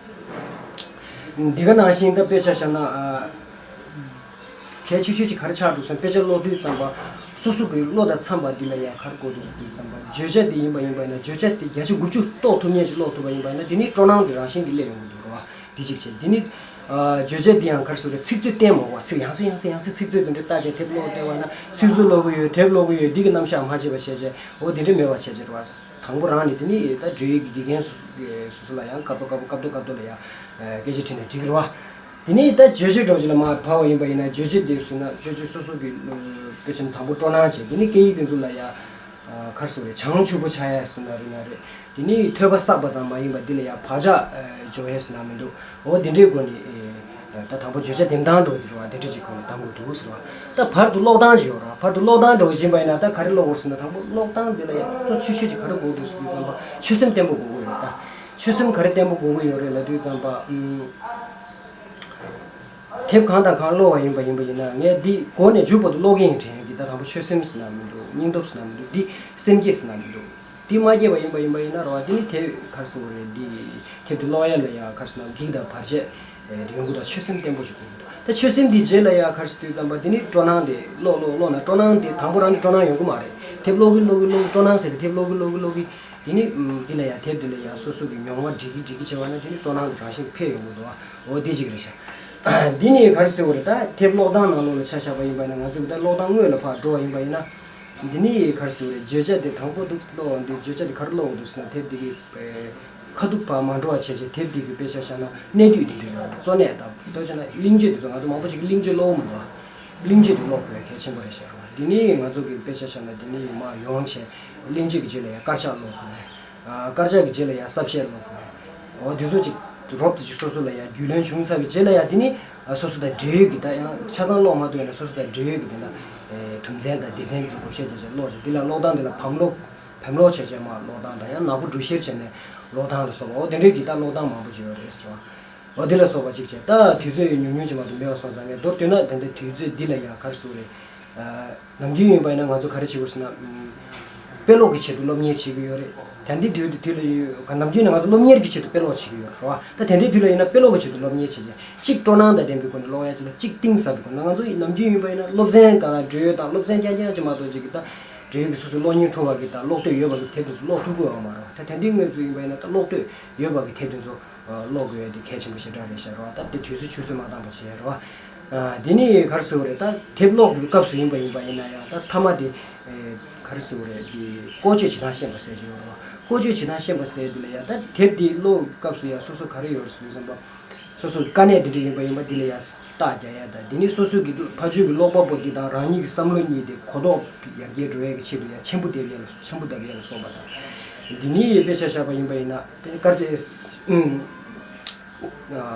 བ། འདི་ག་ནང་བཞིན་ད་དཔེ་ཆ་བཞག་ན་ཨ། གལ་ཆེ་ཤོས་ཅིག་ག་རེ་ཆགས་འདུག་ཟེར་ན། དཔེ་ཆ་ཀློག་དུས་ཙམ་པ་སོ་སོ་གི་བློ་དང་འཚམས་པ་འདི་ལ་ཡང་ག་རེ་དགོས་འདུག་ཟེར་དུས་ཙམ་པ། བརྗོད་བྱ་འདི་ཡིན་པ་ཡིན་པ་ཡིན་ན། བརྗོད་བྱ་འདི་བརྒྱ་ཆ་དགུ་བཅུ་རྟོགས་ཐུབ་མཁན་ཅིག་ཀློག་ཐུབ་པ་ཡིན་པ་ཡིན་ན། འདི་ནི་སྤྲོ་སྣང་འདི་རང་བཞིན་གྱིས་སླེབས་ཡོང་གི་འདུག་རེད་བ། འདི་གཅིག་བྱས། འདི་ནི་ཨ་བརྗོད་བྱ་འདི་ཡང་ག་རེ་ཟེར་རེད། ཚིག་མཛོད་བརྟན་མོ་བ། ཚིག་ཡང་སེ་ཡང་སེ་ཡང་སེ་ཚིག་མཛོད་དེ་འདྲ་བལྟས་བྱས། དེབ་ཀློག་བལྟས་པ་ན་ཚིག་མཛོད་ཀློག་གི་ཡོད། དེབ་ཀློག་གི་ཡོད། འདི་གི་རྣམ་གཞག་མ་བརྗེད་པ་བྱས་བྱས། འོ་དེ་འདྲ་མེད་པ་བྱས་བྱས་རེད་བ། དང་པོ་རང་ནས་དེ་ནི་ད་འབྲེལ་ཡོད་ཀྱི་དགེ་རྒན་སོ་སོ་ལ་ཡང་སྐབས་ཐོག་སྐབས་ཐོག་སྐབས་ཐོག་ལ་ཡང་སྐད་ཆ་དྲིས་ནས་འགྲིག་གི་རེད་བ། དེ་ནས་ད་བརྗོད་བྱ་འདྲ་བོ་ཅིག་ལ་མར་བབས་པ་ཡིན་པ་ཡིན་ན། བརྗོད་བྱ་འདི་ཟེར་ན་བརྗོད་བྱ་སོ་སོ་གི་དཔེ་ཆ་དང་པོ་སྤྲོ་སྣང་བྱས། དེ་ནས་སྐད་ཡིག་དེ་ཚོ་ལ་ཡང་ག་རེ་ཟེར་རེད། བྱང་ཆུབ་པོ་ཆགས་ཡ་ཟེར་ན་རེད་ན་རེད། དེ་ནས་ཐོས་པ་བསགས་པ་ཙམ་མ་ཡིན་པ་འདི་ལ་ཡང་བག་ཆགས་འཇོག་ཡ་ཟེར་ན་མི་འདུག་འོ་དེ་འདྲའི་སྒོ་ནས་ད་དང་པོ་བརྗོད་བྱ་འདེམས་སྟངས་འདྲ་བོ་འདི་རེད་བ། དེ་འདྲ་ཅིག་སྒོ་ནས་གདམ་དགོས་འདུག་ཟེར་བ། ད་བར་དུ་ཀློག་སྟངས་ཅིག་ཡོད་རེད་བ། བར་དུ་ཀློག་སྟངས་འདྲ་བོ་ཡིན་པ་ཡིན་ན། ད་ག་རེ་ཀློག་དགོས་ཟེར་ན། དང་པོ་ཀློག་སྟངས་འདི་ལ་ཡང་གཙོ་ཆེ་ཤོས་ཅིག་ག་རེ་དགོས་འདུག་ཟེར་དུས་ཙམ་པ་ཆོད་སེམས་བརྟན་པོ་དགོས་ཀྱི་ཡོད་རེད། ད་ཆོད་སེམས་ག་རེ་བརྟན་པོ་དགོས་ཀྱི་ཡོད་རེད་ལབ་དུས་ཙམ་པ། ཨུམ། དེབ་གང་དང་གང་ཀློག་པ་ཡིན་པ་ཡིན་པ་ཡིན་ན། ངས་འདི་འགོ་ནས་མཇུག་བར་དུ་ཀློག་གི་ཡིན་དྲན་གྱི། ད་དང་པོ་ཆོད་སེམས་ཟེར་ན་མི་འདུག་སྙིང་སྟོབས་ཟེར་ན་མི་འདུག་འདི་སེམས་བསྐྱེད་ཟེར་ན་མི་འདུག་འདི་མ་སྐྱེས་པ་ཡིན་པ་ཡིན་པ་ཡིན་ན་རེད་བ། འདི་ནི་དེབ་ག་རེ་ཟེར་དགོས་རེད། འདི་དེབ་འདི་ཀློག་ཡ་ལ་ཡང་ག་རེ་ཟེར་ན་སྒེག་དང་བར་ཆད་ཡོང་གི་འདུག་ཆོད་སེམས་བརྟན་པོ་ཞིག་དགོས་ཀྱི་འདུག་ད་ཆོད་སེམས་འདི་རྗེས་ལ་ཡང་ག་རེ་ཟེར་དུས་ཙམ་པ། འདི་ནི་སྤྲོ་སྣང་དེ་ཀློག་ཀློག་ཀློག་ན་སྤྲོ་སྣང་དེ་དང་པོ་རང་གི་སྤྲོ་སྣང་ཡོང་གི་མ་རེད། དེབ་ཀློག་གི་ཀློག་གི་ཀློག་གི་སྤྲོ་སྣང་ཟེར་ཏེ། དེབ་ཀློག་གི་ཀློག་གི་ཀློག་གི་དེ་ནི་ཨམ། འདི་ལ་ཡང་དེབ་འདི་ལ་ཡང་སོ་སོ་གི་མྱོང་བ་འགྲིག་གི་འགྲིག་གི་བྱས་པ་ན། དེ་ནི་སྤྲོ་སྣང་དེ་རང་བཞིན་འཕེལ་ཡོང་གི་འདུག་འོ་དེ་གཅིག་རེད་ཤག་འདི་ནི་ག་རེ་ཟེར་དགོས་རེད། ད་དེབ་ཀློག་སྟངས་ནང་ལོགས་ལ་ཆ་བཞག་པ་ཡིན་པ་ཡིན་ན། ང་ཚོ་གི་ད་ཀློག་སྟངས་དངོས་ལ་ཕར་འགྲོ་བ་ཡིན་པ་ཡིན་ན། འདི་ནི་ག་རེ་ཟེར་དགོས་རེད། བརྗོད་བྱ་དེ་དང་པོ་འདུག་ཀློག་འདི། བརྗོད་བྱ་དེ་ག་རེ་ཀློག་འདུག་ཟེར་ན། དེབ་འདི་གི་ཁ་ཐུག་ཕར་མ་འགྲོ་བ་བྱས་བྱས། དེབ་འདི་གི་དཔེ་ཆ་བཞག་ན་གནད་བསྡུས་འདི་འདྲ་ཡོད་རེད། གཙོ་གནད་དང་། ལྟོས་བྱས་ན་གླེང་བརྗོད་དེ་ཚོ་ང་ཚོ་མང་པོ་ཞིག་གིས་གླེང་བརྗོད་ཀློག་མི་འདུག་ཨ། གླེང་བརྗོད་དེ་ཀློག་དགོས་གལ་ཆེན་པོ་རེད་ཤག་འདི་ནི་ང་ཚོ་གི་དཔེ་ཆ་བཞག་ན་འདི་ནི་མར་ཡོང་བྱས་གླེང་བརྗོད་ཀྱི་རྗེས་ལ་ཡང་དཀར་ཆག་ཀློག་དགོས། ཨ། དཀར་ཆག་གི་རྗེས་ལ་ཡང་གསལ་བཤད་ཀློག་དགོས། འོ་དེ་ཚོ་ཅིག་རོབ་ཙམ་ཅིག་སོ་སོ་ལ་ཡང་རྒྱུས་ལོན་བྱུང་ཚར་བའི་རྗེས་ལ་ཡང་། དེ་ནི་སོ་སོ་དང་འབྲེལ་ཡོད་ཀྱི། ད་ཡང་ཆ་ཚང་ཀློག་མ་ཐུབ་ན་སོ་སོ་དང་འབྲེལ་ཡོད་ཀྱི་དེ་འདྲ་དོན་ཚན་དང་སྡེ་ཚན་ཚོ་བགོ་བཤའ་བྱས་བྱས་ཀློག་བྱས། འདི་ལ་ཀློག་སྟངས་འདི་ལ་བམ་ཀློག་བེམ་ཀློག་བྱས་བྱས་མར་ཀློག་སྟངས་དང་། ཡང་ནག་པོ་འགྲོས་བཤེར་བྱས་ནས་ཀློག་སྟངས་ལ་སོགས་པ། འོ་དེ་འདྲའི་གི་ད་ཀློག་སྟངས་མང་པོ་ཅིག་ཡོད་རེད་ཟེར་བ། འོ་དེ་ལ་སོགས་པ་ཅིག་བྱས། ད་དུས་ཚོད་ཉུང་ཉུང་ཅིག་མ་གཏོགས་མེད་པ་སོང་ཙང་། ངས་མདོར་བསྡུས་ན་ད་ལྟ་དུས་ཚོད་འདི་ལ་ཡང་ག་རེ་ཟེར་དགོས་རེད། ཨ། ནམ་རྒྱུན་ཡིན་པ་ཡིན་ན་ང་ཚོ་ག་རེ་བྱེད་དགོས་ཟེར་ན། ཨམ། དཔེ་ཀློག་གི་ཆེད་དུ་སློབ་གཉེར་བྱེད་ཀྱི་ཡོད་རེད། ད་ལྟའི་དུས་དུས་ལ་ཡོད། ནམ་རྒྱུན་ནས་ང་ཚོ་སློབ་གཉེར་གྱི་ཆེད་དུ་དཔེ་ཀློག་བྱེད་ཀྱི་ཡོད་རེད་བ། ད་ད་ལྟའི་དུས་ལ་ཡིན་ན་དཔེ་ཀློག་གི་ཆེད་དུ་སློབ་གཉེར་བྱེད་བྱེད། གཅིག་སྤྲོ་སྣང་དང་ལྡན་པའི་སྒོ་ནས་ཀློག་ཡ་ཅིག་དང་། གཅིག་གཏིང་ཟབ་པའི་སྒོ་ནས། ང་ཚོ་ནམ་རྒྱུན་ཡིན་པ་ཡིན་ན་སློབ་ཚན་ག་ལ་འབྲེལ་ཡོད་དང་། སློབ་ཚན་རྐྱང་རྐྱང་ཅིག་མ་གཏོགས་ཅིག་གི་ད་འབྲེལ་ཡོད་ཀྱི་སོ་སོའི་གློག་བརྙན་འཁྲུག་པ་གི་དང་ཀློག་འདོད་ཡོད་པ་གི་དེབ་དེ་ཚོ་ཀློག་ཐུབ་ཀྱི་ཡོད་མ་རེད་བ། ད་ད་ལྟའི་དངོས་ཚུལ་ཡིན་པ་ཡིན་ན་ད་ཀློག་འདོད་ཡོད་པ་གི་དེབ་དེ་ཚོ་ཀློག་དགོས་ཡ་དེ་གལ་ཆེན་པོ་ཞེ་དྲག་རེད་ཤག་རེད་བ། ད་དེ་དུས་ཚོད་ཆུད་ཟོས་མ་བཏང་པ་བྱས་རེད་བ། ཨ། དེ་ནི་ག་རེ་ཟེར་དགོས་རེད། ད་དེབ་ཀློག་གི་སྐབས་སུ་ཡིན་པ་ཡིན་པ་ཡིན་ན་ཡང་། ད་མཐའ་མ་དེ་ག་རེ་ཟེར་དགོས་རེད། དེ་བཀོལ་སྤྱོད་བྱེད་སྟངས་ཤེས་པ་ཟེར་གྱི་ཡོད་རེད་བ། བཀོལ་སྤྱོད་བྱེད་སྟངས་ཤེས་པ་ཟེར་དེ་ལ་ཡང་། ད་དེབ་དེ་ཀློག་སྐབས་སུ་ཡང་སོ་སོ་ག་རེ་ཡོད་རེད་ཟེར་བསམ་པ། སོ་སོའི་དཀའ་གནད་དེ་འདྲ་ཡིན་པ་ཡིན་པ་འདི་ལ་ཡང་རྟགས་རྒྱག་ཡ་དང་། དེ་ནི་སོ་སོ་གི་ཕ་ཆོས་ཀྱི་ཀློག་པ་པོ་འདི་དང་རང་ཉིད་ཀྱི་བསམ་བློ་གཉིས་དེ་གོ་རྟོགས་ཡར་རྒྱས་འགྲོ་ཡ་གི་ཆེད་དུ་ཡང་འཆམ་པོ་བསྡད་ཡ་ལ། འཆམ་པོ་བསྡད་ཡ་ལ་སོགས་པ་དང་། འདི་ནི་དཔེ་ཆ་བཞག་པ་ཡིན་པ་ཡིན་ན། དེ་ནི་དཀར་ཆག་ཨ།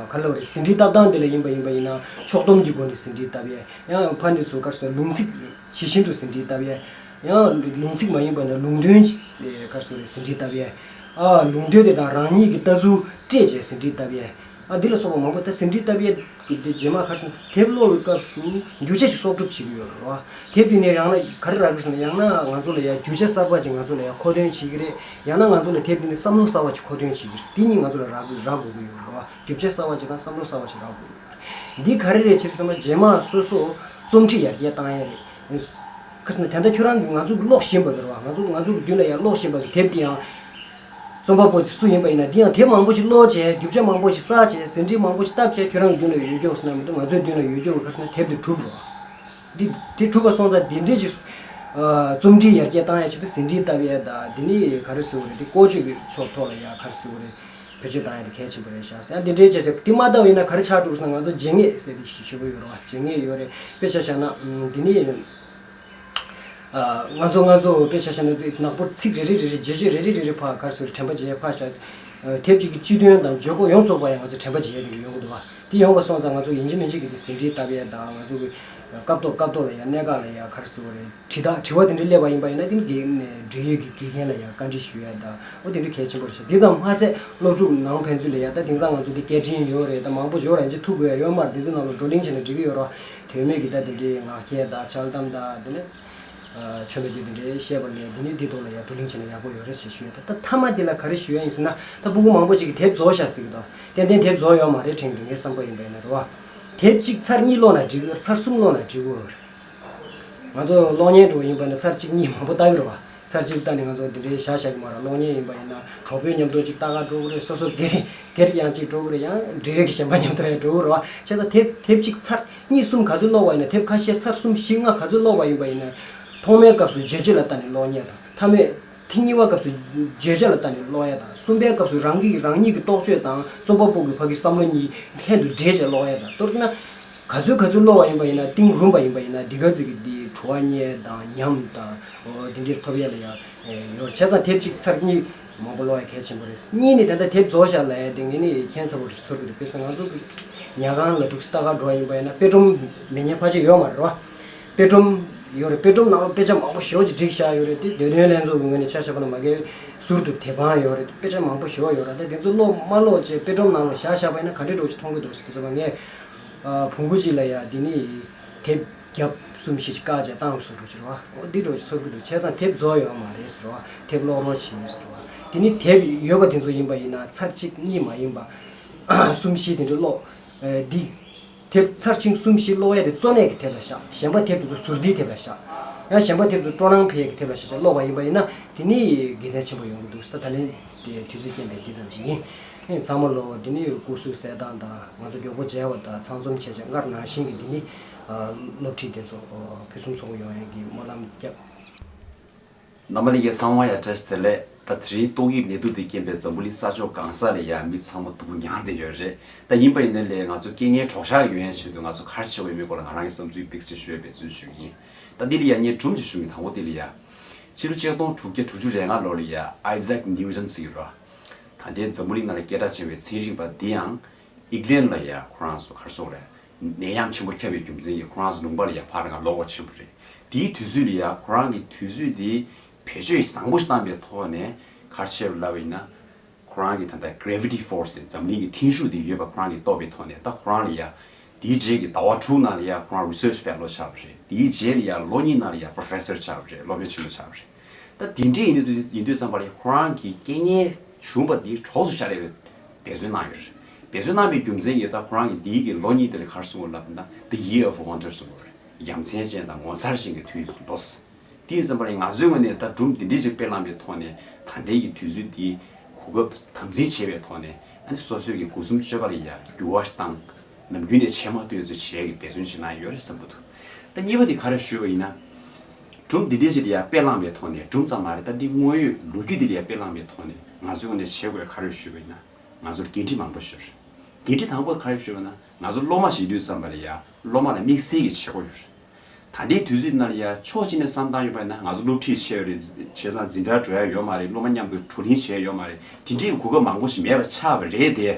ག་རེ་ལབ་དགོས་རེད། ཟིན་བྲིས་བཏབ་སྟངས་དེ་ལ་ཡིན་པ་ཡིན་པ་ཡིན་ན། ཕྱོགས་བསྡོམས་ཀྱི་སྒོ་ནས་ཟིན་བྲིས་བཏབ་ཡས། ཡང་ཕར་འདི་ཚོ་ག་རེ་ཟེར། ལུང་ཚིག་ཇི་བཞིན་དུ་ཟིན་བྲིས་བཏབ་ཡས། ཡང་ལུང་ཚིག་མ་ཡིན་པ་ན་ལུང་དོན་ག་རེ་ཟེར་རེད། ཟིན་བྲིས་བཏབ་ཡས། ཨ། ལུང་དོན་དེ་དང་རང་ཉིད་ཀྱི་ལྟ་ཚུལ་སྤྲད་བྱས་ཟིན་བྲིས་བཏབ་ཡས། ཨ། འདི་ལ་སོགས་པ་མང་པོ། ད་ཟིན་བྲིས་བཏབ་ཡས་ཀྱི་འདི་རྗེས་མ་ག་རེ་ཟེར། དེབ་ཀློག་པའི་སྐབས་སུ་རྒྱུ་ཆ་ཞིག་གསོག་སྒྲུབ་བྱེད་ཀྱི་ཡོད་རེད་བ། དེབ་འདི་ནས་ཡང་ན་ག་རེ་རག་གི་ཟེར་ན། ཡང་ན་ང་ཚོ་ལ་ཡང་རྒྱུ་ཆ་གསར་པ་ཅིག་ང་ཚོ་ལ་ཡང་མཁོ་འདོན་བྱེད་ཀྱི་རེད། ཡང་ན་ང་ཚོ་ལ་དེབ་འདི་ནས་བསམ་བློ་གསར་པ་ཅིག་མཁོ་འདོན་བྱེད་ཀྱི་རེད། འདི་གཉིས་ང་ཚོ་ལ་རག་གི་རག་དགོས་ཀྱི་ཡོད་རེད་བ། རྒྱུ་ཆ་གསར་པ་ཅིག་དང་བསམ་བློ་གསར་པ་ཅིག་རག་དགོས་ཀྱི་ཡོད་རེད། འདི་ག་རེ་རེད་བྱས་ཙང་། རྗེས་མ་སོ་སོ་རྩོམ་འབྲི་ཡར་རྒྱས་བཏང་ཡ་རེད། ག་རེ་ཟེར་ན། དེ་འདྲ་ཁྱོད་རང་གིས་ང་ཚོ་གིས་ཀློག་བཞིན་པ་རེད་བ། ང་ཚོ་ང་ཚོ་གི་མདུན་ལ་ཡང་ཀློག་བཞིན་པ་གི་དེབ་འདི་ཡང་། རྩོམ་པ་པོ་དེ་སུ་ཡིན་པ་ཡིན་ན། འདི་ཡང་དེབ་མང་པོ་ཞིག་ཀློག་བྱས། རྒྱུ་ཆ་མང་པོ་ཞིག་བསགས་བྱས། ཟིན་བྲིས་མང་པོ་ཞིག་བཏབ་བྱས་ཁྱོད་རང་གི་མདུན་ལ་ཡོད་རྒྱུ་ཟེར་ན་མི་འདུག་ང་ཚོའི་མདུན་ལ་ཡོད་རྒྱུ་ག་རེ་ཟེར་ན། དེབ་འདི་གྲུབ་རེད་བ། འདི་དེ་གྲུབ་པ་སོང་ཙང་། འདི་འདྲས་ཞིག་ཨ། རྩོམ་འབྲི་ཡར་རྒྱས་བཏང་ཡ་ཆེད་དུ་ཟིན་བྲིས་བཏབ་ཡ་དང་། འདི་ནི་ག་རེ་ཟེར་དགོས་རེད། འདི་བཀོལ་སྤྱོད་ཀྱི་ཕྱོགས་ཐོག་ལ་ཡང་ག་རེ་ཟེར་དགོས་རེད། བེད་སྤྱོད་བཏང་ཡ་དེ་གལ་ཆེན་པོ་རེད་ཤག་ཟེར། ཡང་འདི་འདྲའི་བྱས་བྱས་འདི་མ་བཏབ་པ་ཡིན་ན་ག་རེ་ཆགས་འགྲོ་ཟེར་ན། ང་ཚོ་བརྗེད་ངེས་ཟེར་དེ་ཞེ་པོ་ཡོད་རེད་བ། བརྗེད་ངེས་ཡོད་རེད། དཔེ་ཆ་བཞག་ན། ཨམ། འདི་ནི། ཨ། ང་ཚོ་ང་ཚོ་དཔེ་ཆ་བཞག་ན་དེ་ནག་པོ་ཚིག་རེ་རེ་རེ་རེ། བརྗོད་བྱ་རེ་རེ་རེ་རེ་ཕར་ག་རེ་ཟེར་རེད། དྲན་པ་བརྗེད་ཡ་ཕར་བཞག་ཨ། དེབ་ཅིག་གི་སྤྱི་དོན་དང་བརྗོད་སྐོར་ཡོངས་རྫོགས་པ་ཡང་ང་ཚོ་དྲན་པ་བརྗེད་ཡ་དེ་ཡོང་གི་འདུག་བ། དེ་ཡོང་བ་སོང་ཙང་ང་ཚོ་ཡིན་གཅིག་མིན་གཅིག་གི་དེ་ཟིན་བྲིས་བཏབ་ཡས་དང་། ང་ཚོ་གི་སྐབས་ཐོག་སྐབས་ཐོག་ལ་ཡང་གནད་འགག་ལ་ཡང་ག་རེ་ཟེར་དགོས་རེད། དྲི་དང་དྲི་བ་དེ་འདྲ་སླེབས་པ་ཡིན་པ་ཡིན་ན། དེ་ནི་འབྲེལ་ཡོད་ཀྱི་དགེ་རྒན་ལ་ཡང་བཀའ་འདྲི་ཞུ་ཡས་དང་། འོ་དེ་འདྲ་གལ་ཆེན་པོ་རེད་ཤག་དེ་དང་མ་ཚད་སློབ་ཕྲུག་ནང་ཕན་ཚུན་ལ་ཡང་། ད་དེང་སང་ང་ཚོ་འདི་སྐད་འཕྲིན་ཡོད་རེད། ད་མང་པོ་ཡོད་རེད། ཅིག་ཐུག་དགོས་ཡ་ཡོད་མ་རེད། དེ་ཚོའི་ནང་ལ་བགྲོ་གླེང་བྱས་ན་འགྲིག་གི་ཡོད་རེད། དོན་མེད་ཀྱི་ད་དེ་འདྲའི་ངག་འཁྱལ་དང་འཆལ་གཏམ་དང་དེ་ནས། ཨ། ཆོ་མེད་ཀྱི་དེ་འདྲའི་བཤད་པ་ལས། འདི་ནི་འདི་ཐོག་ལ་ཡང་བགྲོ་གླེང་བྱས་ན་ཡག་པོ་ཡོད་རེད་ཅེས་ཞུ་ཡ། ད་ད་མཐའ་མ་དེ་ལ་ག་རེ་ཞུ་ཡ་ཡིན་ཟེར་ན། ད་སྤུ་གུ་མང་པོ་ཅིག་གིས་དེབ་རྫོགས་ཤག་ཟེར་གྱི་འདུག་ཏན་ཏན་དེབ་རྫོགས་ཡོད་མ་རེད་དྲན་གྱི་འདུག་ངའི་བསམ་པ་ཡིན་པ་ཡིན་ན་རེད་བ། དེབ་གཅིག་ཚར་གཉིས་ཀློག་ན་འགྲིག་གི་རེད། ཚར་གསུམ་ཀློག་ན་འགྲིག་གི་རེད། ང་ཚོ་གློག་བརྙན་འགྲོ་ཡིན་པ་ན་ཚར་གཅིག་གཉིས་མང་པོ་ལྟ་གི་རེད་བ། ཚར་གཅིག་ལྟ་ནས་ང་ཚོ་འདི་འདྲའི་བཞག་བཞག་གི་མ་རེད། གློག་བརྙན་ཡིན་པ་ཡིན་ན་གྲོགས་པོའི་མཉམ་དུ་གཅིག་ལྟ་ག་འགྲོ་གི་རེད། སོ་སོ་སྒེར་སྒེར་ཡང་གཅིག་འགྲོ་གི་རེད། ཡང་འབྲེལ་ཡོད་ཀྱི་གཞན་པ་མཉམ་དུ་ཡང་འགྲོ་གི་རེད་བ། བྱས་ཙང་དེབ་དེབ་གཅིག་ཚར་གཉིས་གསུམ་ག་ཚོད་ཀློག་པ་ཡིན་ན། དེབ་ཁ་ཤས་ཚར་གསུམ་བཞི་ལྔ་ག་ཚོད་ཀློག་པ་ཡིན་པ་ཡིན་ན། ཐོག་མའི་སྐབས་སུ་བརྗོད་བྱ་ལ་ལྟ་ནས་ཀློག་མཁན་དང་། མཐའ་མའི་ཐེངས་གཉིས་པ་སྐབས་སུ་བརྗོད་བྱ་ལ་ལྟ་ནས་ཀློག་ཡ་དང་། གསུམ་པའི་སྐབས་སུ་རང་གིས་རང་ཉིད་ཀྱི་རྟོག་དཔྱོད་དང་རྩོམ་པ་པོ་གི་ཕ་གི་བསམ་བློ་གཉིས་ལྷན་དུ་འདྲེས་བྱས་ཀློག་ཡ་དང་། མདོར་ན་ག་ཚོད་ག་ཚོད་ཀློག་པ་ཡིན་པ་ཡིན་ན། གཏིང་རུམ་པ་ཡིན་པ་ཡིན་ན་འདི་ག་ཚོད་ཀྱི་འདི་བྲོ་བ་རྙེད་དང་ཉམས་དང་འོ་འདི་འདྲའི་ཐོབ་ཡ་ལ་ཡང་ཡོད། བྱས་ཙང་དེབ་གཅིག་ཚར་གཉིས་མང་པོ་ཀློག་ཡ་གལ་ཆེན་པོ་རེད། གཉིས་ནི་ད་ལྟ་དེབ་རྫོགས་བཞག་ལབ་ཡ་དེ་ངས་ནི་ཁྱད་མཚར་པོ་ཞིག་ཚོར་གི་འདུག་དཔེར་ན་ང་ཚོ་གི་ཉལ་ཁང་ལ་འདུག་ལྟ་ག་འགྲོ་བ་ཡིན་པ་ཡིན་ན་དཔེ་སྒྲོམ་མེད་མཁན་ཕལ་ཆེར་ཡོད་མ་རེད་བ། དཔེ་སྒྲོམ་ཡོད་རེད། དཔེ་སྒྲོམ་ནང་ལ་དཔེ་ཆ་མང་པོ་ཞེ་པོ་ཅིག་བསྒྲིགས་བཞག་ཡོད་རེད། དེ་སྡེ་སྣོད་ལྷན་ཚོགས་ཀྱི་ངོས་ནས་ཆ་བཞག་པ་ན་མ་གིའི་ཟུར་དུ་དེབ་ཁང་ཡོད་རེད། དཔེ་ཆ་མང་པོ་ཞེ་པོ་ཡོད་རེད། ད་དེ་ཚོ་ཀློག་མ་ཀློག་བྱས་དཔེ་སྒྲོམ་ནང་ལ་བཞག་བཞག་པ་ཡིན་ན་ག་འདྲའི་འདྲ་པོ་ཅིག་མཐོང་གི་འདུག་ཟེར་དུས་ཙམ་པ་ངས་ཨ་བོང་བུ་གཅིག་ལ་ཡ་འདི་ནི་དེབ་བརྒྱ་གསུམ་བཞི་ཅིག་བཀག་བྱས་བཏང་བཟོ་འདྲ་ཅིག་རེད་བ། འོ་འདི་འདྲ་ཅིག་ཚོར་གི་འདུག་བྱས་ཙང་དེབ་རྫོགས་ཡོད་མ་རེད་ཟེར་བ། དེབ་ཀློག་རོགས་བྱེད་ཟེར་བ། དེ་ནི་དེབ་ཡོད་པ་དེ་ཚོ་ཡིན་པ་ཡིན་ན་ཚར་གཅིག་གཉིས་མ་ཡིན་པ་གསུམ་བཞི་དེ་འདྲ་ཀློག་ཨ་འདི། དེབ་ཚར་གཅིག་གསུམ་བཞི་ཀློག་ཡ་དེ་གཙོ་གནད་ཀྱི་དེབ་ལ་བཞག་གཞན་པ་དེབ་དེ་ཚོ་ཟུར་བསྡུའི་དེབ་ལ་བཞག་ཡང་གཞན་པ་དེབ་དེ་ཚོ་སྤྲོ་སྣང་འཕེལ་ཡ་གི་དེབ་ལ་བཞག་བྱས་ཀློག་པ་ཡིན་པ་ཡིན་ན་དེ་ནི་དགེ་མཚན་ཆེན་པོ་ཡོང་གི་འདུག་ད་ད་ལན་དེ་དུས་ཚོད་རྐྱེན་པས་འདི་ཙམ་ཞིག་ཡིན། ཨེ་ཚང་མ་ལོ་འདི་ནི་སྐུ་གཟུགས་གསལ་ཐང་དང་ང་ཚོ་མགྱོགས་པོ་མཇལ་བ་དང་ཚང་འཛོམས་བྱས་བྱས་སྔར་ནང་བཞིན་གྱི་འདི་ནི་ཨ་སློབ་ཁྲིད་དེ་ཚོ་ཨ་ཕུན་སུམ་ཚོགས་པོ་ཡོང་ཡ་གི་སྨོན་ལམ་བརྒྱབ། རྣམ་པ་ལྷན་རྒྱས་ཚང་མ་ཡང་བཀྲ་ཤིས་བདེ་ལེགས། ད་དེ་རིང་ཏོག་དབྱིབས་ནད་དུག་འདི་རྐྱེན་པས་འཛམ་བུ་གླིང་ས་ཕྱོགས་གང་ས་ལ་ཡང་མི་ཚང་མ་སྡུག་པོ་མྱངས་བསྡད་ཡོད་རེད། ད་ཡིན་པ་ཡིན་ན་ལས་ང་ཚོ་རྐྱེན་ངན་གྲོགས་ཤར་ཡོང་ཡ་ཆེད་དུ་ང་ཚོ་ག་རེ་བྱེད་དགོས་ཡོད་མེད་སྐོར་ལ་ང་རང་གི་བསམ་ཚུལ་ཏོག་ཙམ་ཞུས་པའི་བརྗོད་ཞུ་གི་ཡིན། ད་འདི་ལ་ཡང་ངས་སྒྲུང་ཅིག་ཞུ་གི། དང་པོ་འདི་ལ་ཡ། ཕྱི་ལོ་ཆིག་སྟོང་དྲུག་བརྒྱ་དྲུག་ཅུ་རེ་ལྔ་ལོ་ལ་ཡ་ཨའི་ཛེག་ནིའུ་ཊོན་ཟེར་གྱི་རེད། ད་ལྟའི་འཛམ་བུ་གླིང་ནང་ལ་སྐད་གྲགས་ཆེ་བའི་ཚན་རིག་པ་འདི་ཡང་། ཨིག་ལན་ལ་ཡ་ཁོ་རང་ཚོ་ག་རེ་ཟེར་དགོས་རེད། ནད་ཡམས་ཆེན་པོ་ཁྱབ་པའི་རྒྱུ་མཚན་གྱིས་ཁོ་རང་ཚོ་ལུང་པ་ལ་ཡ་ཕར་ང་ལོག་པ་ཕྱིན་པ་རེད། དེའི་དུས་ཚོད་ལ་ཡ་ཁོ་རང་གི་དུས་ཚོད་དེ་བེད་སྤྱོད་བཟང་པོ་ཞིག་བཏང་པའི་ཐོག་ནས་ག་རེ་བྱས་པ་ལབ་པ་ཡིན་ན། ཁོ་རང་གི་ད་ལྟ་གྷ་རེ་ཝི་ཊི་ཕོར་སི་དེ་འཛམ་གླིང་གི་འཐེན་ཤུགས་དེ་ཡོད་པ་ཁོ་རང་གིས་རྟོགས་པའི་ཐོག་ནས། ད་ཁོ་རང་ལ་ཡ་དེའི་རྗེས་ཀྱི་ཟླ་བ་དྲུག་ནང་ལ་ཡ་ཁོ་རང་རི་སར་ཆི་ཕེ་ལོ་ཆགས་པ་རེད། དེའི་རྗེས་ལ་ཡ་ལོ་གཉིས་ནང་ལ་ཡ་པོ་རོ་ཕེ་སར་ཆགས་པ་རེད། སློབ་དཔོན་ཆེན་པོ་ཆགས་པ་རེད། ད་དེ་འདྲའི་ཡིན་དུས་ཡིན་དུས་ཙམ་པ་ལ་ཡ་ཁོ་རང་གི་རྐྱེན་ངན་བྱུང་བ་དེ་གྲོགས་སུ་ཤར་ཡ་བའི་འབད་བརྩོན་གནང་ཡོད་རེད། འབད་བརྩོན་གནང་བའི་རྒྱུ་མཚན་གྱིས་ད་ཁོ་རང་གི་དེའི་གི་ལོ་གཉིས་དེ་ལ་ག་རེ་གསུངས་པ་ལབ་ན། The Year of Wonder གསུངས་པ་རེད། ཡ་མཚན་ཅན་དང་ངོ་མཚར་ཅན་གྱི་དུས་ལོ། དེ་ཡིན་ཙམ་པ་ལ་ང་ཚོའི་ངོས་ནས་ད་སྒྲུང་འདི་འདྲའི་ཅིག་དཔེ་བླངས་པའི་ཐོག་ནས་ད་ལྟའི་གི་དུས་ཚོད་འདི་གོ་སྐབས་དམ་འཛིན་བྱས་པའི་ཐོག་ནས། ཨ་ནི་སོ་སོའི་གི་སྒོ་གསུམ་སྤྱོད་པ་ལ་ཡ་འགྱུར་བ་བཏང་། ནམ་རྒྱུན་ནས་བྱེད་མ་ཐུབ་ཡ་ཚོ་བྱེད་ཡ་གི་འབད་བརྩོན་ཞིག་གནང་ཡོད་རེད་བསམ་གྱི་འདུག་ད་གཉིས་པ་དེ་ག་རེ་ཞུས་པ་ཡིན་ན། སྒྲུང་འདི་འདྲའི་ཅིག་ལ་ཡ་དཔེ་བླངས་པའི་ཐོག་ནས། སྒྲུང་ཙམ་མ་རེད། ད་འདི་དངོས་ཡོད་ལོ་རྒྱུས་འདི་ལ་ཡ་དཔེ་བླངས་པའི་ཐོག་ནས་ང་ཚོའི་ངོས་ནས་བྱེད་དགོས་ག་རེ་ཞུས་པ་ཡིན་ན། ང་ཚོར་འགན་འཁྲི་མང་པོ་ཞིག་ཡོད་རེད། འགན་འཁྲི་དང་པོ་ག་རེ་ཞུས་པ་ན། ང་ཚོ་སློབ་མ་ཞིག་ཡིན་དུས་ཙམ་པ་ལ་ཡ་སློབ་མ་ལ་དམིགས་བསལ་གྱི་བྱེད་སྒོ་ཡོད་རེད། ད་ལྟའི་དུས་ཚོད་ནང་ལ་ཡ་ཕྱོགས་གཅིག་ནས་བསམ་བཏང་ཡོད་པ་ཡིན་ན། ང་ཚོ་སློབ་ཁྲིད་བྱས་ཡོད་རེད། བྱས་ཙང་འཛིན་གྲྭར་འགྲོ་ཡ་ཡོད་མ་རེད། སློབ་མ་མཉམ་དུ་བགྲོ་གླེང་བྱས་ཡོད་མ་རེད། དེ་འདྲའི་གོ་སྐབས་མང་པོ་ཞིག་མེད་པ་ཆགས་པ་རེད་དེ།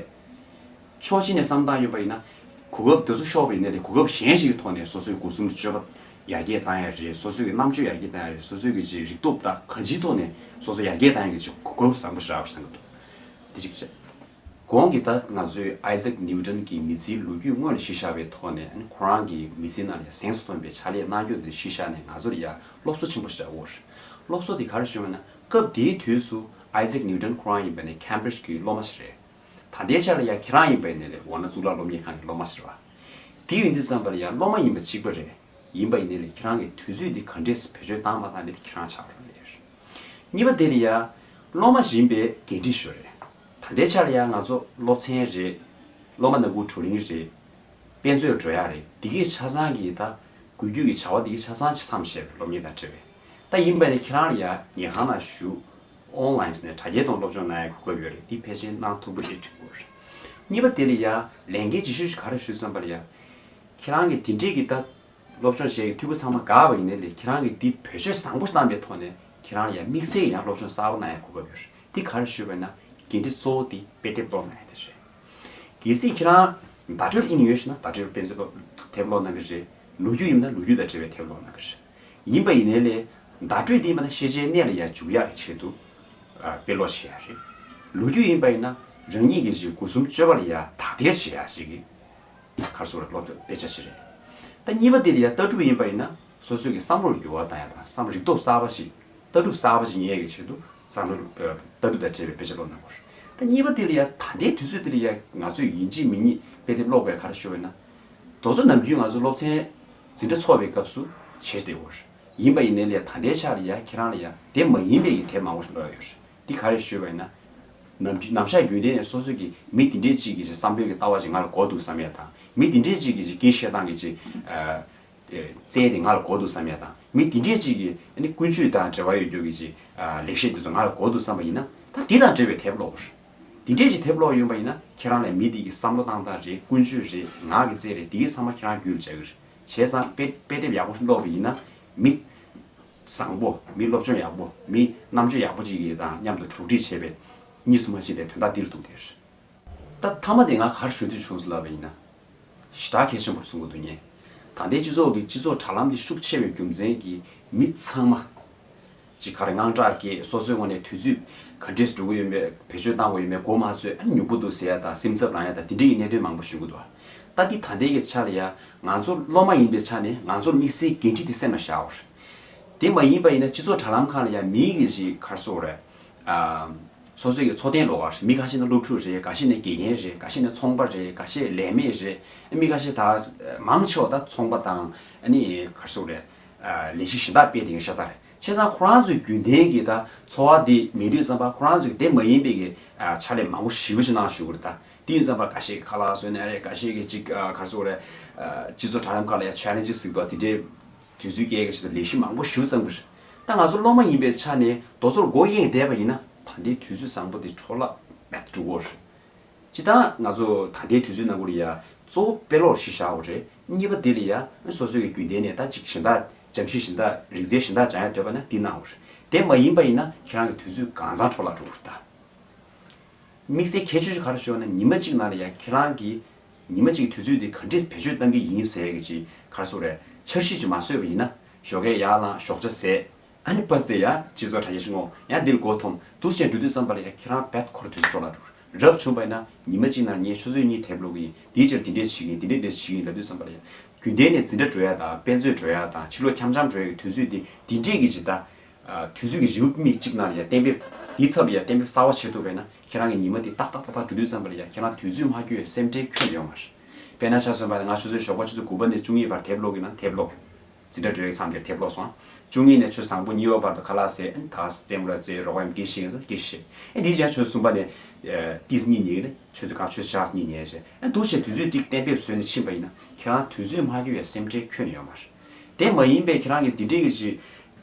ཕྱོགས་གཅིག་ནས་བསམ་བཏང་ཡོད་པ་ཡིན་ན། གོ་སྐབས་དེ་ཚོ་ཤོར་བ་ཡིན་ནའི་ལས་གོ་སྐབས་གཞན་ཞིག་གི་ཐོག་ནས་སོ་སོའི་སྒོ་གསུམ་གྱི་སྤྱོད་པ་ཡར་རྒྱས་བཏང་ཡ་རེད། སོ་སོའི་གི་རྣམ་དཔྱོད་ཡར་རྒྱས་བཏང་ཡ་རེད། སོ་སོའི་གི་ཅིག་རིག་སྟོབས་དང་གང་ཅིའི་ཐོག་ནས་སོ་སོ་ཡར་རྒྱས་བཏང་ཡ་གི་ཅིག་གོ་སྐབས་བཟང་པོ་ཞིག་རག་པ་བསམ་གྱི་འདུག་དེ་གཅིག་བྱས། གོང་གི་ད་ང་ཚོས་ཨའི་ཛེག་ནིའུ་ཊོན་གྱི་མི་ཚེའི་ལོ་རྒྱུས་སྔོན་ལ་གཞི་བཞག་པའི་ཐོག་ནས། ཨ་ནི་ཁོ་རང་གི་མི་ཚེའི་ནང་ལ་ཡ་གཟེངས་སུ་ཐོན་པའི་ཕྱག་ལས་གནང་རྒྱུ་དེ་གཞི་བཞག་ནས་ང་ཚོར་ཡ་སློབ་གསོ་ཆེན་པོ་ཞིག་རག་གི་ཡོད་རེད། སློབ་གསོ་དེ་ག་རེ་ཞུས་པ་ན། སྐབས་དེའི་དུས་སུ་ཨའི་ཛེག་ནིའུ་ཊོན་ཁོ་རང་ཡིན་པ་ནི་ཁེམ་བྷི་རིཇ་གི་སློབ་མ་ཞིག་རེད། ད་ལྟའི་ཆ་ལ་ཡ་ཁྱེད་རང་ཡིན་པ་ཡིན་ནའི་ལས་འོ་ན་གཙུག་ལག་སློབ་གཉེར་ཁང་གི་སློབ་མ་ཞིག་རེད་བ། དེ་ཡིན་དུས་ཙམ་པ་ལ་ཡ་སློབ་མ་ཡིན་པ་གཅིག་པ་རེད། ཡིན་པ་ཡིན་ནའི་ལས་ཁྱེད་རང་གི་དུས་ཚོད་འདི་ག་འདྲས་སེ་བེད་སྤྱོད་བཏང་མ་བཏང་འདི་ཁྱེད་རང་ཆགས་པ་རེད། གཉིས་པ་དེ་ལ་ཡ་སློབ་མ་ཡིན་པའི་འགན་འཁྲི་ཞུ་རེད། ད་ལྟའི་ཆ་ལ་ཡ་ང་ཚོ་སློབ་ཚན་རེད། སློབ་མ་ནང་ཁུལ་བགྲོ་གླེང་རེད། དཔེ་མཛོད་འགྲོ་ཡ་རེད། འདི་གའི་ཆ་ཚང་གི་ད་དགོས་རྒྱུ་གི་བྱ་བ་འདི་གའི་ཆ་ཚང་ཅིག་མཚམས་བཞག་པའི་སློབ་གཉེར་དང་འབྲེལ་བའི། ད་ཡིན་པ་ནི་ཁྱེད་རང་ལ་ཡ་ཉལ་ཁང་ནང་བཞུགས། ཨོན་ལའིན་ནས་དྲ་རྒྱའི་ཐོག་སློབ་སྦྱོང་གནང་ཡ་གི་གོ་སྐབས་ཡོད་རེད། འདི་ཕལ་ཆེར་གནང་ཐུབ་ཀྱི་རེད་དྲན་གྱི་ཡོད་རེད། གཉིས་པ་དེ་ལ་ཡ་ལས་འགན་ལྗིད་ཤོས་ཤིག་ག་རེ་ཞུས་ཙམ་པ་ལ་ཡ། ཁྱེད་རང་གི་དེ་འདྲས་ཀྱི་ད་སློབ་སྦྱོང་བྱེད་ཀྱི་འཐུས་སྒོ་ཚང་མ་འགག་པ་ཡིན་ནའི་ལས་ཁྱེད་རང་གིས་འདི་བེད་སྤྱོད་བཟང་པོ་ཞིག་བཏང་པའི་ཐོག་ནས་ཁྱེད་རང་ལ་ཡ་དམིགས་བསལ་གྱི་ཡང་སློབ་སྦྱོང་གསར་པ་གནང་ཡ་གོ་སྐབས་ཡོད་རེད། འདི་ག་རེ་ཞུས་པ་ཡིན་ན། འགན་འཁྲི་གཙོ་བོ་དེ་དཔེ་དེབ་ཀློག་གནང་ཡ་དེ་རེད། གལ་སྲིད་ཁྱེད་རང་བརྡ་སྤྲོད་ཀློག་ཡ་ཡོད་ཤེ་ན། བརྡ་སྤྲོད་དཔེ་མཛོད་དེབ་ཀློག་གནང་གི་རེད། ལོ་རྒྱུས་ཡིན་ན་ལོ་རྒྱུས་དང་འབྲེལ་བའི་དེབ་ཀློག་གནང་གི་རེད། ཡིན་པ་ཡིན་ནའི་ལས་བརྡ་སྤྲོད་འདི་ཡིན་པ་ན་ཤེས་བྱའི་གནས་ལ་ཡ་འཇུག་ཡག་གི་ཆེད་དུ་ཨ་དཔེ་ཀློག་བྱེད་ཡ་རེད། ལོ་རྒྱུས་ཡིན་པ་ཡིན་ན་རང་ཉིད་ཀྱི་ཅིག་སྒོ་གསུམ་སྤྱོད་པ་ལ་ཡ་དག་ཐེར་བྱེད་ཡ་ཞིག་གི་ག་རེ་ཟེར་དགོས་རེད། སློབ་དཔེ་ཆ་ཞིག་རེད། ད་གཉིས་པ་དེ་ལ་ཡ་ལྟ་གྲུབ་ཡིན་པ་ཡིན་ན་སོ་སོའི་གི་བསམ་བློར་འགྱུར་བ་བཏང་ཡ་དང་བསམ་རིག་སྟོབས་གསར་པ་ཞིག་ལྟ་གྲུབ་གསར་པ་ཞིག་རྙེད་ཡ་གི་ཆེད་དུ་བསམ་བློ་ལྟ་གྲུབ་དང་འབྲེལ་བའི་དཔེ་ཆ་ཀློག་གནང་དགོས་རེད། ད་གཉིས་པ་དེ་ལ་ཡ་ད་ལྟའི་དུས་ཚོད་དེ་ལ་ཡ་ང་ཚོས་ཡིན་གཅིག་མིན་གཉིས་དཔེ་དེབ་ཀློག་པའི་ག་རེ་ཞུ་བ་ཡིན་ན། དེ་ཚོ་ནམ་རྒྱུན་ང་ཚོ་སློབ་ཚན་འཛིན་གྲྭ་ཚོགས་པའི་སྐབས་སུ་བྱེད་བསྡད་ཡོད་རེད། ཡིན་པ་ཡིན་ནའི་ལས་ད་ལྟའི་ཆར་ལ་ཡ་ཁྱེད་རང་ལ་ཡ་དེ་མ་ཡིན་པའི་གི་དེབ་མང་པོ་ཞིག་ཀློག་ཡ་ཡོད་རེད། འདི་ག་རེ་ཞུས་པ་ཡིན་ན། ནམ་རྒྱུན་ནམ་ཞག་རྒྱུན་ལྡན་ནས་སོ་སོ་གི་མི་དེ་འདྲས་ཅིག་གི་བསམ་བློའི་གི་ལྟ་བ་ཅིག་ང་ལ་དགོས་འདུག་བསམ་ཡ་དང་། མི་དེ་འདྲས་ཅིག་གི་ཅིག་སྐད་བཤད་སྟངས་ཀྱི་ཅིག་ཨ། རྩལ་དེ་ང་ལ་དགོས་འདུག་བསམ་ཡ་དང་། མི་དེ་འདྲས་ཅིག་གི་ཨ་ནི་ཀུན་སྤྱོད་དང་འབྲེལ་བ་ཡོད་རྒྱུ་གི་ཅིག་ཨ་ལེགས་བཤད་འདི་ཚོ་ང་ལ་དགོས་འདུག་བསམ་པ་ཡིན་ན། ད་འདི་དང་འབྲེལ་བའི་དེབ་ཀློག་དགོས་རེད། འདི་འདྲས་ཅིག་དེབ་ཀློག་ཡོང་པ་ཡིན་ན་ཁྱེད་རང་ལ་མི་དེ་གི་བསམ་བློ་བཏང་སྟངས་རེད། ཀུན་སྤྱོད་རེད། ངག་གི་རྩལ་རེད། འདི་གི་ཚང་མ་ཁྱེད་རང་རྒྱུད་ལ་འཇགས་ཀྱི་རེད། བྱས་ཙང་དཔེ་དཔེ་དེབ་ཡག་པོ་ཞིག་ཀློག་པ་ཡིན་ན། མི་བཟང་པོ། མི་སློབ་སྦྱོང་ཡག་པོ། མི་རྣམ་དཔྱོད་ཡག་པོ་ཅིག་གི་དང་མཉམ་དུ་གྲོགས་འདྲིས་བྱས་པས་གཉིས་སུ་མ་མཆིས་པའི་དོན་དག་འདིར་འདུག་སྟེ། ད་མཐའ་མ་དེ་ང་ག་རེ་ཞུ་འདོད་བྱུང་ཟེར་ལབ་པ་ཡིན་ན། ཞེ་དྲག་གལ་ཆེན་པོར་གསུང་གི་འདུག་ཉེ། ད་ལྟའི་སྤྱི་ཚོགས་ཀྱི་སྤྱི་ཚོགས་དྲ་ལམ་འདི་ཤུགས་ཆེ་བའི་རྒྱུ་མཚན་གྱིས་མི་ཚང་མ་ཅིག་ག་རེ་དངངས་སྐྲག་སྐྱེས། སོ་སོའི་ངོས་ནས་དུས་ཚོད་ག་འདྲས་འགྲོ་གི་ཡོད་མེད། བེད་སྤྱོད་བཏང་དགོས་ཡོད་མེད། མགོ་མ་ཚོས་ཨ་ནི་ཉོབ་པོ་འདུག་ཟེར་ཡ་དང་། སེམས་འཚབ་ལངས་ཡ་དང་། དེ་འདྲའི་གི་གནད་དོན་མང་པོ་ཞུ་གི་འདུག་ད་འདི་ད་ལྟའི་གི་ཆ་ལ་ཡ་ང་ཚོ་སློབ་མ་ཡིན་པའི་ཆ་ནས་ང་ཚོར་དམིགས་བསལ་འགན་འཁྲི་དེ་སེམས་ལ་བཞག་དགོས་རེད། དེ་མ་ཡིན་པ་ཡིན་ན་སྤྱི་ཚོགས་དྲ་ལམ་ཁག་ལ་ཡ་མིའི་གི་ཅིག་ག་རེ་ཟེར་དགོས་རེད། ཨ། སོ་སོའི་གི་འཚོ་རྟེན་ལོགས་ཀ་རེད། མི་ཁ་ཤས་ནི་སློབ་ཕྲུག་རེད། ཁ་ཤས་ནི་དགེ་རྒན་རེད། ཁ་ཤས་ནི་ཚོང་པ་རེད། ཁ་ཤས་ལས་མེད་རེད། མི་ཁ་ཤས་ད་མང་ཆེ་བ་ད་ཚོང་པ་དང་ཨ་ནི་ག་རེ་ཟེར་དགོས་རེད། ཨ། ལས་གཞི་གཞན་དག་སྤེལ་བསྡད་མཁན་ཤ་སྟག་རེད། བྱས་ཙང་ཁོ་རང་ཚོའི་རྒྱུན་ལྡན་གྱི་ད་འཚོ་བ་འདི་མེད་དུས་ཙམ་པ་ཁོ་རང་ཚོའི་དེ་མ་ཡིན་པའི་གི་ཨ་ཕྱག་ལས་མང་པོ་ཞེ་པོ་ཅིག་གནང་བཞུགས་ཀྱི་རེད། ད་དེ་ཡིན་ཙམ་པ་འགའ་ཤས་ཀྱིས་ཁ་ལག་བཟོས་ནའི་རེད། འགའ་ཤས་ཀྱིས་ཅིག་ཨ་ག་རེ་ཟེར་དགོས་རེད། ཨ། སྤྱི་ཚོགས་དྲ་ལམ་ཁག་ལ་ཡ་ཆེ་ལེན་ཇི་ཟེར་གྱི་འདུག་དེ་འདྲའི་དུས་ཚོད་སྐྱེལ་གྱི་ཆེད་དུ་ལས་གཞི་མང་པོ་ཞེ་པོ་བརྩམས་ཀྱི་རེད། ད་ང་ཚོ་སློབ་མ་ཡིན་པའི་ཆ་ནས་དེ་ཚོར་མགོ་གཡེང་བསྡད་པ་ཡིན་ན་ད་ལྟའི་དུས་ཚོད་བཟང་པོ་འདི་འཕྲོ་བརླག་རྦད་དེ་འགྲོ་གི་རེད། སྤྱིར་བཏང་ང་ཚོ་ད་ལྟའི་དུས་ཚོད་ནང་ཁུལ་ལ་ཡ་གཙོ་བོ་དཔེ་ཀློག་གཞི་བཞག་དགོས་རེད། གཉིས་པ་དེ་ལ་ཡ་སོ་སོའི་གི་རྒྱུན་ལྡན་ནས་ད་ཅིག་གཞན་དག་སྦྱང་གཞི་གཞན་དག་རིག་རྩལ་གཞན་དག་སྦྱང་ཡ་འདོད་པ་ན་འདི་གནང་དགོས་རེད། དེ་མ་ཡིན་པ་ཡིན་ན་ཁྱེད་རང་གི་དུས་ཚོད་གང་ཚང་འཕྲོ་བརླག་འགྲོ་གི་རེད་ད། དམིགས་བསལ་གལ་ཆེ་ཤོས་ག་རེ་ཞུ་ན། ཉི་མ་གཅིག་ནང་ལ་ཡ་ཁྱེད་རང་གིས་ཉི་མ་གཅིག་དུས་ཚོད་དེ་ག་འདྲས་བེད་སྤྱོད་གཏང་གི་ཡིན་ཟེར་གི་ཅིག་ག་རེ་ཟེར་དགོས་རེད། འཆར་གཞི་ཅིག་མ་བཟོས་པ་ཡིན་ན། ཞོགས་ཀས་ཡར་ལངས། ཞོགས་ཇ་ཟས། ཨ་ནི་པ་སེ་ཡ་སྤྱི་ཚོགས་དྲ་རྒྱ་ཞིག་སྔོག་ཡང་འདིར་མགོ་འཐོམས། འདུག་སེ་བྱས་འགྲོ་དུས་ཙམ་པ་ལ་ཡ་ཁྱེད་རང་རྦད་ཁོ་རང་དུས་ཚོད་འཕྲོ་བརླག་འགྲོ་གི་རེད། རབ་བྱུང་བ་ཡིན་ན་ཉི་མ་གཅིག་ནང་ངས་ཆུ་ཚོད་གཉིས་དེབ་ཀློག་གི་ཡིན། དེའི་རྗེས་ལ་འདི་འདྲས་བྱེད་ཀྱི་ཡིན། འདི་འདྲས་འདྲས་བྱེད་ཀྱི་ཡིན་ལབ་དུས་ཙམ་པ་ལ་ཡ་རྒྱུན་ལྡན་ནས་འཛིན་གྲྭ་འགྲོ་ཡ་དང་། དཔེ་མཛོད་འགྲོ་ཡ་དང་། ཕྱི་ལོགས་འཆམ་འཆམ་འགྲོ་ཡ་གི་དུས་ཚོད་འདི་འདི་འདྲས་ཀྱི་ཅིག་ད། ཨ། དུས་ཚོད་ཀྱི་རེའུ་མིག་གཅིག་ནང་ལ་ཡ་གཏན་འབེབས། དེའི་ཚབ་ལ་ཡ་གཏན་འབེབས་གསར་པ་བྱེད་ཐུབ་པ་ཡིན་ན། ཁྱེད་རང་གི་ཉི་མ་དེ་ཏག་ཏག་ཏག་ཏག་འགྲོ་དུས་ཙམ་པ་ལ་ཡ་ཁྱེད་རང་དུས་ཚོད་མ་འཁྱོལ་བའི་སེམས་ཁྲལ་ཁྱོན་ནས་ཡོད་མ་རེད། དཔེར་ན་ཆ་མཚོན་པ་ན་ང་ཆུ་ཚོད་ཞོགས་པ་ཆུ་ཚོད་དགུ་པ་ནས་བཅུ་གཉིས་བར་དེབ་ཀློག་གི་ན་དེབ་ཀློག་འཛིན་གྲྭ་འགྲོ་ཡའི་མཚམས་དེར་དེབ་ཀློག་སོང་། བཅུ་གཉིས་ནས་ཆུ་ཚོད་དང་པོ་གཉིས་པ་བར་དུ་ཁ་ལག་ཟས། ཨ་ནི་ད་རྩེད་མོ་ར་རྩེ། རོགས་པ་ཡིན་སྐད་ཤེས་ཡིན་ཟེར་སྐད་ཤེས། ཨ་དེའི་རྗེས་ཆུ་ཚོད་གསུམ་པ་ནས་ཨ་ཏིས་གཉིད་ཉལ་གི་ནས་ཆུ་ཚོད་གང་ཆུ་ཚོད་ཆགས་གཉིད་ཉལ་བྱས། ཨ་འདུག་བྱས་དུས་ཚོད་ཅིག་གཏན་འབེབས་བཟོས་ནས་ཕྱིན་པ་ཡིན་ན་ཁྱེད་རང་དུས་ཚོད་མ་འཁྱོལ་བའི་སེམས་ཁྲལ་ཁྱོན་ནས་ཡོད་མ་རེད། དེ་མ་ཡིན་པའི་ཁྱེད་རང་གི་འདི་འདྲས་ཀྱི་ཅིག་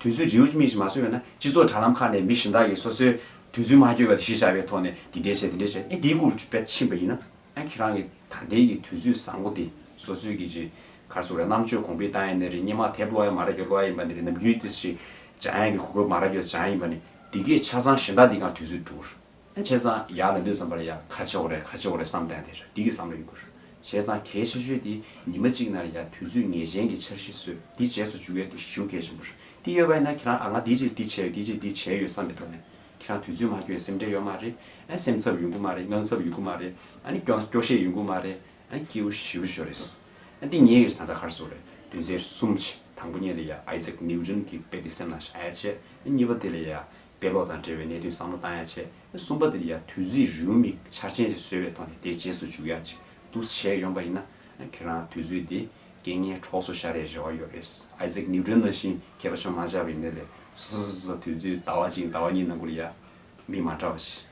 དུས་ཚོད་རེའུ་མིག་ཅིག་མ་བཟོས་པ་ན། སྤྱི་ཚོགས་དྲ་ལམ་ཁག་ནས་མི་གཞན་དག་གིས་སོ་སོའི་དུས་ཚོད་མ་འཁྱོལ་བ་དེ་གཞི་བཞག་པའི་ཐོག་ནས་འདི་འདྲས་བྱས་འདི་འདྲས་བྱས། ཨ་དེའི་སྐོར་དཔེ་ཕྱིན་པ་ཡིན་ན། ཨ་ཁྱེད་རང་གི་ད་ལྟའི་གི་དུས་ཚོད་བཟང་པོ་དེ་སོ་སོའི་གི་ཅིག་ག་རེ་ཟེར་དགོས་རེད། རྣམ་དཔྱོད་གོང་འཕེལ་བཏང་ཡ་ནི་རེད། སྔོན་མ་དེབ་ཀློག་ཡ་མ་རག་རྒྱུ་ཀློག་ཡ་ཡིན་པ་ནི་རེད། ནམ་རྒྱུན་དེ་ཞིག་སྦྱང་ཡ་གི་གོ་སྐབས་མ་རག་རྒྱུ་སྦྱང་ཡ་ཡིན་པ་ནི། དེ་གས་ཆ་ཚང་གཞན་དག་འདི་གང་དུས་ཚོད་འགྲོ་གི་རེད། ཨ་བྱས་ཙང་ཡར་ལངས་དུས་ཙམ་པ་ལ་ཡ་ག་བྱེད་དགོས་རེད། ག་བྱེད་དགོས་རེད་བསམ་བསྡད་དེ་ཆོག་འདི་གི་བསམ་བློ་ཡོད་དགོས་རེད། བྱས་ཙང་གལ་ཆེ་ཤོས་དེ་ཉི་མ་གཅིག་ནང་ལ་ཡ་དུས་ཚོད་ངེས་ཅན་གྱི་འཆར་གཞི་བཟོས། འདི་བྱས་སུ་འཇུག་ཡ་དེ་ཞེ་པོ་གལ་ཆེན་པོ་རེད། དེ་ཡོད་པ་ཡིན་ན་ཁྱེད་རང་ཨ་ང་འདི་བྱས་འདི་བྱས་ཡོད། འདི་བྱས་འདི་བྱས་ཡོད་བསམ་པའི་ཐོག་ནས་ཁྱེད་རང་དུས་ཚོད་མ་འཁྱོལ་བའི་སེམས་ཁྲལ་ཡོད་མ་རེད། ཨ་སེམས་འཚབ་ཡོང་གི་མ་རེད། དངངས་འཚབ་ཡོང་གི་མ་རེད། ཨ་ནི་སྐྱོ་སྐྱོ་ཤས་ཡོང་གི་མ་རེད། ཨ་སྐྱིད་པོ་ཞེ་པོ་ཞིག་རེད། ཨ་འདི་ངས་ཡོད་ད་ལྟ་ག་རེ་ཟེར་དགོས་རེད། དོན་ཚན་གསུམ་བྱས། དང་པོ་ཉིད་ལ་ཡ་ཨའི་ཛེག་ནིའུ་ཊོན་གྱི་དཔེ་དེ་སེམས་ལ་བཞག་ཡ་བྱས། ཨ་གཉིས་པ་དེ་ལ་ཡ་དཔེ་ཀློག་དང་འབྲེལ་བའི་གནད་དོན་བསམ་བློ་བཏང་ཡ་བྱས། ཨ་གསུམ་པ་དེ་ལ་ཡ་དུས་ཚོད་རེའུ་མིག་འཆར་ཅན་ཞིག་བཟོས་པའི་ཐོག་ནས་དེ་རྗེས་སུ་འཇུག་ཡ་ཅིག་འདུག་བྱས་ཡོང་པ་ཡིན་ན། ཨ་ཁྱེད་རང་དུས་ཚོད་དེ་རྐྱེན་ངན་གྲོགས་སུ་ཤར་ཡའི་རེ་བ་ཡོད་རེད། ཨའི་ཛེག་ནིའུ་ཊོན་ནང་བཞིན་མཁས་པ་ཆུང་མ་ཆགས་པ་ཡིན་ནའི་ལས། སོ་སོ་སོ་སོ་དུས་ཚོད་ཟླ་བ་གཅིག་ཟླ་བ་གཉིས་ནང་ཁུལ་ལ་ཡ་མི་མ་འདྲ་བ་ཞིག་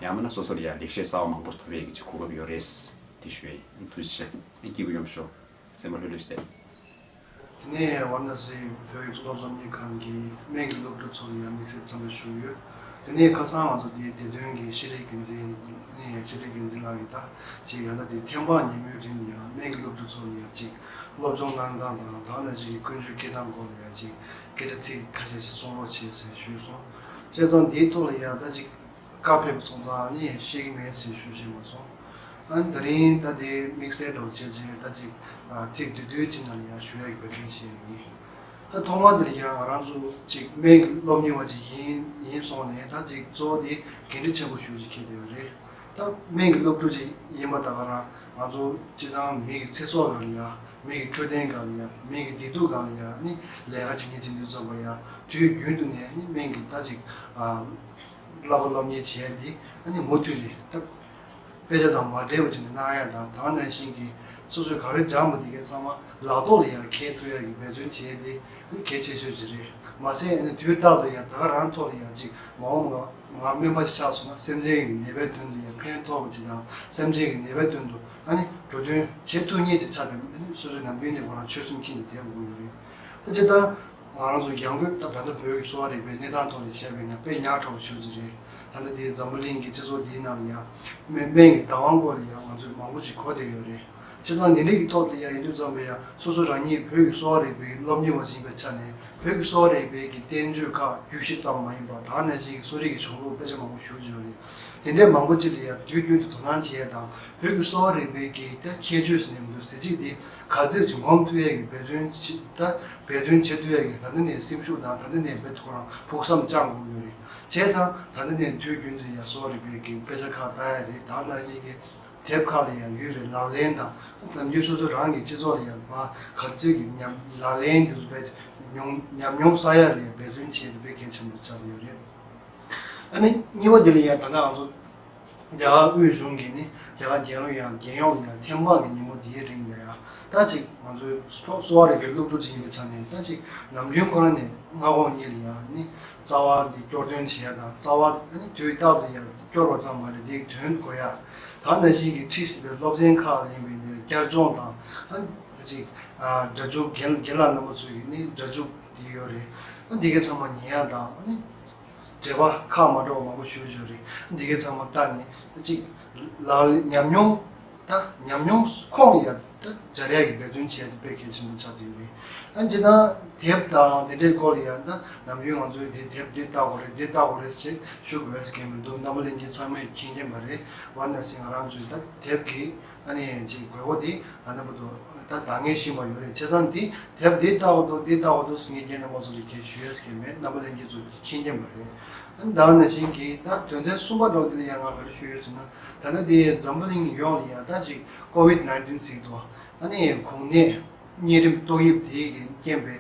ཡང་མིན་ན་སོ་སོ་ལ་ཡ་ལེགས་བཤད་གསར་བ་མང་པོ་ཐོབ་ཡས་ཀྱི་གོ་སྐབས་ཡོད་རེད། དེ་ཞུ་ཡས་ཡིན། ཐུགས་རྗེ་ཆེ། སྐྱིད་པོ་ཡོང་ཤོག་སེམས་པ་ལྷོད་ལྷོད་བྱས། དེ་ནས་ཝཱ་ར་ཎ་སིའི་བོད་ཀྱི་གཙུག་ལག་སློབ་གཉེར་ཁང་གི་སྨན་གྱི་སློབ་ཕྲུག་ཚོ་ལ་ཡང་དམིགས་བསལ་འཚམས་འདྲི་ཞུ་གི་ཡོད། དེ་ནས་ཁ་སང་ང་ཚོ་དེའི་བདེ་དོན་གྱི་ཤེས་རིག་འགན་འཛིན་ནས་ཤེས་རིག་འགན་འཛིན་ལགས་ཀྱིས་ད་ཅིག་ཡང་ད་དེ་ཐེངས་མ་ཉིན་མོའི་རིང་ལ་ཡང་སྨན་གྱི་སློབ་ཕྲུག་ཚོ་ལ་ཡང་ཅིག་སློབ་སྦྱོང་གནང་སྟངས་དང་། ད་ནང་བཞིན་གྱི་ཀུན་སྤྱོད་སྐྱེལ་སྟངས་སྐོར་ལ་ཡང་ཅིག་སྐད་ཆ་ཚིག་ཁ་ཤས་ཤིག་གསུང་རོགས་བྱེད་ཟེར་ཞུས་སོང་། བྱས་ཙང་དེའི་ཐོག་ལ་ཡང་ད་ཅིག་བཀའ་ཕེབས་སོང་ཙང་ནི་ཤེས་ཀྱི་མེད་ཟེར་ཞུ་བཞིན་པ་སོང་། ཨ་ནི་དེ་རིང་ད་དེ་དམིགས་བསལ་འདྲ་བོ་བྱས་བྱས་ད་ཅིག་ཨ་ཚིག་བསྡུས་བསྡུས་ཅིག་ནང་ལ་ཡང་ཞུ་ཡག་གི་འབད་བརྩོན་བྱས་ཡིན། ད་ཐོག་མ་དེར་ཡང་ང་རང་ཚོ་ཅིག་སྨན་གྱི་སློབ་གཉེར་བ་ཅིག་ཡིན་ཡིན་སོང་ནས་ད་ཅིག་གཙོ་བོ་དེ་འགན་འཁྲི་ཆེན་པོ་ཞེ་པོ་ཅིག་འཁྱེར་བསྡད་ཡོད་རེད། ད་སྨན་གྱི་སློབ་ཕྲུག་ཅིག་ཡིན་པ་ད་ག་རང་ང་ཚོ་སྤྱིར་བཏང་མི་གི་ཚེ་སྲོག་སྒང་ལ་ཡང་། མི་གི་འཕྲོད་བསྟེན་སྒང་ལ་ཡང་། མི་གི་བདེ་སྡུག་སྒང་ལ་ཡང་ནི་ལས་ཀ་བྱེད་མཁན་ཅིག་ཡིན་དུས་ཙམ་པ་ཡང་དུས་རྒྱུན་དུ་ནས་ནི་སྨན་གྱི་ད་ཅིག་ཨ་བསླབ་པ་སློབ་གཉེར་བྱས་ཏེ་ཨ་ནི་མུ་མཐུད་ནས་ད་ དཔེ་ཆ་དང་མ་འབྲེལ་བ་བྱས་ནས་གནང་ཡ་དང་། དེ་ནང་བཞིན་གྱི་སོ་སོས་ག་རེ་སྦྱངས་པ་དེ་གའི་ཚང་མ་ལག་ཐོག་ལ་ཡང་འཁྱེར་ཐུབ་ཡ་གི་འབད་བརྩོན་བྱས་ཏེ་གལ་ཆེ་ཤོས་ཅིག་རེད། མ་ཟད་ཨ་ནི་དུས་རྟག་ཏུ་ཡང་ད་ག་རང་ཐོག་ལ་ཡང་ཅིག་མ་འོངས་པ་ང་སྨན་པ་ཞིག་ཆགས་སོང་ན་སེམས་ཅན་གྱི་ནད་པའི་དོན་དུ་ཡང་ཕན་ཐོགས་པ་ཅིག་དང་། སེམས་ཅན་གྱི་ནད་པའི་དོན་དུ་ཨ་ནི་འགྲོ་དོན་བྱེད་ཐུབ་མཁན་ཅིག་ཆགས་པའི་ཨ་ནི་སོ་སོའི་ནམ་རྒྱུན་ནས་ཁོ་རང་ཆོད་སེམས་ཁྱེར་ནས་བསྡད་དགོས་ཀྱི་ཡོད་རེད། ད་སྤྱིར་བཏང་ང་རང་ཚོ་ཡང་སྒོས་ད་ད་ལྟ་བོད་ཀྱི་གསོ་བ་རིག་པའི་གནས་སྟངས་ཐོག་ནས་བཤད་པ་ཡིན་ན་དཔེ་ཉག་ཕྲ་བོ་ཞེ་པོ་ཅིག་རེད། ད་ལྟ་དེའི་འཛམ་བུ་གླིང་གི་སྤྱི་ཚོགས་འདིའི་ནང་ལ་ཡང་སྨན་སྨན་གྱི་བདག་དབང་སྐོར་ལ་ཡང་ང་ཚོས་མང་པོ་ཅིག་གོ་བསྡད་ཡོད་རེད། བྱས་ཙང་འདི་འདྲའི་གི་ཐོག་ལ་ཡང་ཡིན་དུས་ཙམ་པ་ཡང་སོ་སོ་རང་ཉིད་བོད་ཀྱི་གསོ་བ་རིག་པའི་སློབ་གཉེར་བ་ཞིག་ཡིན་པའི་ཆ་ནས་བོད་ཀྱི་གསོ་བ་རིག་པའི་གི་བསྟན་བཅོས་ཁག་རྒྱུད་བཞི་ཙམ་མ་ཡིན་པར་ད་ག་ནང་བཞིན་གྱི་གསོ་རིག་གི་གཞུང་ལུགས་དཔེ་ཆ་མང་པོ་ཞེ་པོ་ཅིག་ཡོད་རེད། དེ་འདྲའི་མང་པོ་ཅིག་ལ་ཡང་དུས་རྒྱུན་དུ་དོ་སྣང་བྱེད་ཡ་དང་། བོད་ཀྱི་གསོ་བ་རིག་པའི་གི་ད་ཁྱད་ཆོས་ཟེར་ནས་མི་འདུག་གཟི་བརྗིད་དེ་ག་ཚོད་ཅིག་ངོམ་ཐུབ་ཡ་གི་འབད་བརྩོན་བྱེད་ད་འབད་བརྩོན་བྱེད་ཐུབ་ཡ་གི་ད་ལྟ་ནས་སེམས་ཤུགས་དང་ད་ལྟ་ནས་རྦད་དེ་ཁོ་རང་ཕུགས་བསམ་བཅངས་དགོས་ཀྱི་ཡོད་རེད། བྱས་ཙང་ད་ལྟ་ནས་དུས་རྒྱུན་དུ་ཡང་གསོ་བ་རིག་པའི་གི་དཔེ་ཆ་ཁག་ལྟ་ཡ་རེད། ད་ག་ནང་བཞིན་གྱི་དེབ་ཁག་ལ་ཡང་ཡོད་པའི་ལག་ལེན་དང་། ནམ་རྒྱུན་སོ་སོ་རང་གི་སྤྱི་ཚོགས་ལ་ཡང་མ་ག་ཚོད་ཀྱི་ཉམས་ལག་ལེན་དེ་ཚོ་རྦད་དེ་མྱོང་ཉམས་མྱོང་བསགས་ཡ་ལ་ཡང་འབད་བརྩོན་བྱེད་དེ་དཔེ་གལ་ཆེན་པོ་ཆགས་ཀྱི་ཡོད་རེད། ཨ་ནི་གཉིས་པ་དེ་ལ་ཡང་ད་ལྟ་ང་ཚོ་རྒྱ་གར་དབུས་གཞུང་གིས་ནི་རྒྱ་གར་རྒྱལ་ཡོངས་ཡང་རྒྱལ་ཡོངས་ལ་ཡང་ཐེམ་སྤང་གི་ཉིན་མོ་འདིའི་རིང་ལ་ཡང་ད་ཅིག་ང་ཚོའི་གསོ་གསོ་བ་རིག་པའི་སློབ་ཕྲུག་ཅིག་ཡིན་པའི་ཆ་ནས་ད་ཅིག་ནམ་རྒྱུན་ཁོ་རང་ནས་སྔ་དགོང་གཉིས་ལ་ཡང་ནི་རྩ་བ་འདི་སྐྱོར་འདོན་བྱེད་ཡ་དང་། རྩ་བ་ཨ་ནི་དུས་རྟག་ཏུ་ཡང་སྐྱོར་བ་ཙམ་མ་རེད། འདིའི་དོན་གོ་ཡ། ད་ནང་བཞིན་གྱི་ཁྲིད་སྲིད་པའི་སློབ་ཚན་ཁག་ལ་ཡིན་པའི་ནི་བསྐྱར་སྦྱོང་དང་། ཨ་ནི་ཅིག་ཨ་སྒྲ་འཇུག་རྒན་རྒན་ལགས་རྣམ་པ་ཚོ་ཡི་ནི་སྒྲ་འཇུག་འདི་ཡོད་རེད། ཨ་འདི་གའི་ཚང་མ་ཉན་ཡ་དང་། ཨ་ནི་འབྲེལ་བ་ཁག་མ་འདྲ་བ་མང་པོ་ཞེ་པོ་ཅིག་ཡོད་རེད། འདི་གའི་ཚང་མ་ལྟ་ནས་ཅིག་ལག་ལེན་ཉམས་མྱོང་། ད་ཉམས་མྱོང་ཁོང་ཡ་ད་སྦྱར་ཡ་གི་འབད་བརྩོན་བྱས་ཏེ་དཔེ་གལ་ཆེན་པོ་ཆགས་ཀྱི་ཡོད་རེད། ཨ་ནི་སྤྱིར་བཏང་དེབ་དང་དེ་འདྲའི་སྐོར་ལ་ཡང་ད་ནམ་རྒྱུན་ང་ཚོས་དེ་དེབ་འདི་ལྟ་དགོས་རེད། འདི་ལྟ་དགོས་རེད་ཟེར་ཞུ་དགོས་ཡ་གང་ཡང་མི་འདུག་རྣམ་པ་ལྷན་རྒྱས་ཚང་མས་མཁྱེན་མཁྱེན་པ་རེད། ཝ་ནས་ཟིན་ང་རང་ཚོའི་ད་དེབ་ཀྱི་ཨ་ནི་ཅིག་དགོས་མཁོ་དེ་ང་རྣམ་པ་ཚོ་ད་ད་ངས་ཤེས་པ་ཡོད་རེད། བྱས་ཙང་འདི་དེབ་འདི་ལྟ་དགོས་འདུག་འདི་ལྟ་དགོས་འདུག་ཟེར་མཁན་རྣམ་པ་ཚོ་ལ་གལ་ཞུ་ཡ་གང་ཡང་མེད། རྣམ་པ་ལྷན་རྒྱས་ཚོ་མཁྱེན་མཁྱེན་པ་རེད། ཨ་ནི་ད་ནང་བཞིན་གྱི་ད་དོན་ཚན་གསུམ་པ་འདྲ་བོ་དེ་ལ་ཡང་ང་ག་རེ་ཞུ་ཡོད་ཟེར་ན། ད་ལྟ་དེ་འཛམ་བུ་གླིང་ཡོངས་ལ་ཡང་ད་ཅིག་ཀོ་ཝིད་ནའིན་ཊིན་ཟེར་འདུག་ཨ་ནི་གོང་ནད་གཉན་རིམས་ཏོག་དབྱིབས་དེ་གི་རྐྱེན་པས་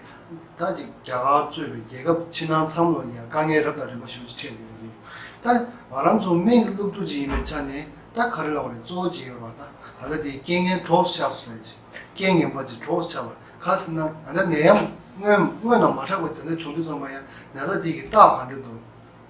ད་ཅིག་རྒྱ་གར་གཙོས་པའི་རྒྱལ་ཁབ་ཕྱི་ནང་ཚང་མ་ལ་ཡང་དཀའ་ངལ་རབ་དང་རིམ་པ་ཞེ་པོ་ཅིག་འཕྲད་བསྡད་ཡོད་རེད། ད་ང་རང་ཚོ་སྨན་གྱི་སློབ་ཕྲུག་ཅིག་ཡིན་པའི་ཆ་ནས་ད་ག་རེ་ལབ་དགོས་རེད། གཙོ་བོ་ཅིག་ཡོད་རེད་བ། ད་ད་ལྟ་དེ་རྐྱེན་ངན་གྲོགས་སུ་ཆགས་སོང་ཟེར་ཅིག་རྐྱེན་ངན་པ་ཅིག་གྲོགས་སུ་ཆགས་པ། ག་ཟེར་ན་ད་ལྟ་ནད་ཡམས་སྔོན་སྔོན་ནས་མ་དྲག་པ་དེ་འདྲ་བྱུང་དུས་ཙམ་པ་ཡང་ན་ཚ་དེ་གི་རྟགས་ག་འདྲ་འདུག་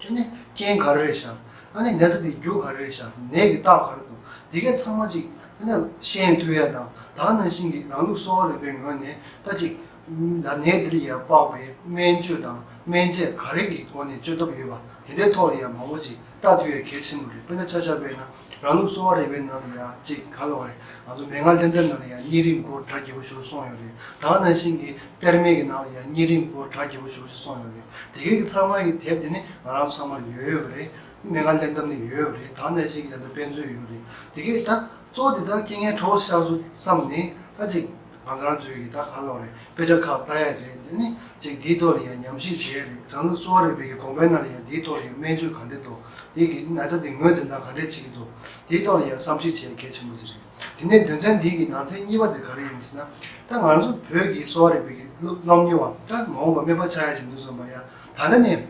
ཨ་ནི་རྐྱེན་ག་རེ་རེད་ཤག་ཨ་ནི་ན་ཚ་དེ་རྒྱུ་ག་རེ་རེད་ཤག་ནད་ཀྱི་རྟགས་ག་རེ་འདུག་དེ་གའི་ཚང་མ་ཅིག་ཨ་ནི་ཤེས་ཐུབ་ཡ་དང་། ད་ག་ནང་བཞིན་གྱི་རང་ལུགས་གསོ་བ་རིག་པའི་ངོས་ནས་ད་ཅིག་ད་ནད་འདི་ལ་ཡ་དཔག་པའི་སྨན་བཅོས་དང་སྨན་དཔྱད་ག་རེ་གི་སྒོ་ནས་བཅོས་ཐབས་ཡོད་པ་དེ་འདྲའི་ཐོག་ལ་ཡ་མང་པོ་ཅིག་ལྟ་ཐུབ་ཡ་གལ་ཆེན་པོ་རེད། དཔེར་ན་ཆ་བཞག་པ་ཡིན་ན་རང་ལུགས་གསོ་བ་རིག་པའི་ནང་ལ་ཡ་ཅིག་ག་ལབ་དགོས་རེད། ང་ཚོ་མན་ངག་ལྡན་ཐབས་ནང་ལ་ཡ་གཉན་རིམས་སྐོར་གྲ་རྒྱས་པོ་ཞིག་གསུངས་ཡོད་རེད། ད་ག་ནང་བཞིན་གྱི་གཏེར་སྨན་གྱི་ནང་ལ་ཡང་གཉན་རིམས་སྐོར་གྲ་རྒྱས་པོ་ཞེ་པོ་ཅིག་གསུངས་ཡོད་རེད། དེ་གའི་གི་ཚང་མ་གི་དེབ་དེ་ནི་ང་རང་ཚང་མར་ཡོད་ཡོད་རེད། མན་ངག་ལྡན་ཐབས་ནི་ཡོད་ཡོད་རེད། ད་ག་ནང་བཞིན་གྱི་ད་ལྟ་དཔེ་མཛོད་ཡོད་རེད། དེ་གའི་ད་གཙོ་བོ་དེ་དག་རྐྱེན་ངན་གྲོགས་སུ་ཆགས་སོང་བསམ་ནས་ད་ཅིག་ང་རང་ཚོའི་གི་ད་ག་ལབ་དགོས་རེད། དཔེ་ཆ་ཁག་ལྟ་ཡ་རེད། དེ་ནི་ཅིག་དེའི་ཐོག་ལ་ཡང་ཉམས་ཞིབ་བྱེད་ཡ་རེད། རང་ལུགས་གསོ་བ་རིག་པའི་གི་དགོངས་པའི་ནང་ལ་ཡང་དེའི་ཐོག་ལ་ཡང་སྨན་བཅོས་ག་འདྲ་འདུག་དེའི་གི་ན་ཚ་དེ་ངོས་འཛིན་སྟངས་ག་འདྲས་བྱེད་ཀྱི་འདུག་དེའི་ཐོག་ལ་ཡང་བསམ་གཞིག་བྱེད་ཡ་གལ་ཆེན་པོ་ཅིག་རེད། དེ་ནས་དོན་ཚན་འདི་གི་ནང་ཚན་གཉིས་པ་དེ་ག་རེ་ཡིན་ཟེར་ན། ད་ང་ཚོ་བོད་ཀྱི་གསོ་བ་རིག་པའི་གི་སློབ་སློབ་གཉེར་བ་ད་མ་འོངས་པ་སྨན་པ་ཆགས་ཡ་ཅིག་འདུག་བསམ་པ་ཡ། ད་ལྟ་ནས་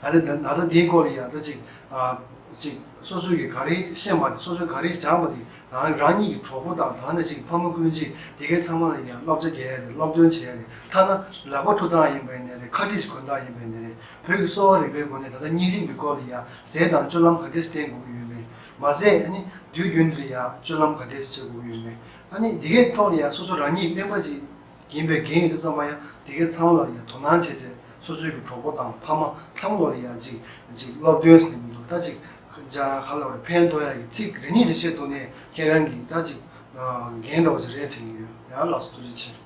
ད་ལྟ་ན་ཚ་འདིའི་སྐོར་ལ་ཡ་ད་ཅིག་ཨ་ཅིག་སོ་སོ་གི་ག་རེ་ཤེས་པ་དེ། སོ་སོས་ག་རེ་སྦྱངས་པ་དེ་རང་རང་ཉིད་ཀྱི་གྲོགས་པོ་དང་། ད་ནས་ཅིག་ཕ་མ་སྤུན་མཆེད་དེ་གའི་ཚང་མ་ལ་ཡ་བསླབ་བྱ་རྒྱག་ཡ་རེད། སློབ་སྟོན་བྱེད་ཡ་རེད། ཐ་ན་ལག་པ་འཁྲུ་སྟངས་ཡིན་པ་ཡིན་ནའི་རེད། ཁ་ཊི་ཞིག་གོན་སྟངས་ཡིན་པ་ཡིན་ནའི་རེད། བོད་ཀྱི་གསོ་བ་རིག་པའི་སྒོ་ནས་ད་ལྟ་གཉན་རིམས་ཀྱི་སྐོར་ལ་ཡ་ཟས་དང་སྤྱོད་ལམ་ག་འདྲས་བསྟེན་དགོས་ཀྱི་ཡོད་མེད། མ་ཟད་ཨ་ནི་དུས་རྒྱུན་དུ་ཡ་སྤྱོད་ལམ་ག་འདྲས་བྱེད་དགོས་ཀྱི་ཡོད་མེད། ཨ་ནི་འདི་གའི་ཐོག་ལ་ཡ་སོ་སོ་རང་ཉིད་སྨན་པ་ཅིག་ཡིན་པའི་འགན་ཡོད་དུས་ཙམ་པ་ཡ་འདི་གའི་ཚང་མ་ལ་ཡ་དོ་སྣང་བྱས་ཏེ་སོ་སོའི་གི་གྲོགས་པོ་དང་ཕ་མ་ཚང་མ་ལ་ཡ་ཅིག་ཅིག་སློབ་སྟོན་ཟེར་ནས་མི་འདུག་ད་ཅིག་ཅ་ག་ལབ་དགོས་རེད། ཕན་ཐོགས་ཡ་གི་ཚིག་རེ་གཉིས་ཅིག་བཤད་ཐུབ་ནས་ཁྱེད་རང་གི་ད་ཅིག་འགན་འདྲ་བོ་ཅིག་རེད་དྲན་གྱི་ཡོད། ཡ་ལགས་སོ། ཐུགས་རྗེ་ཆེ།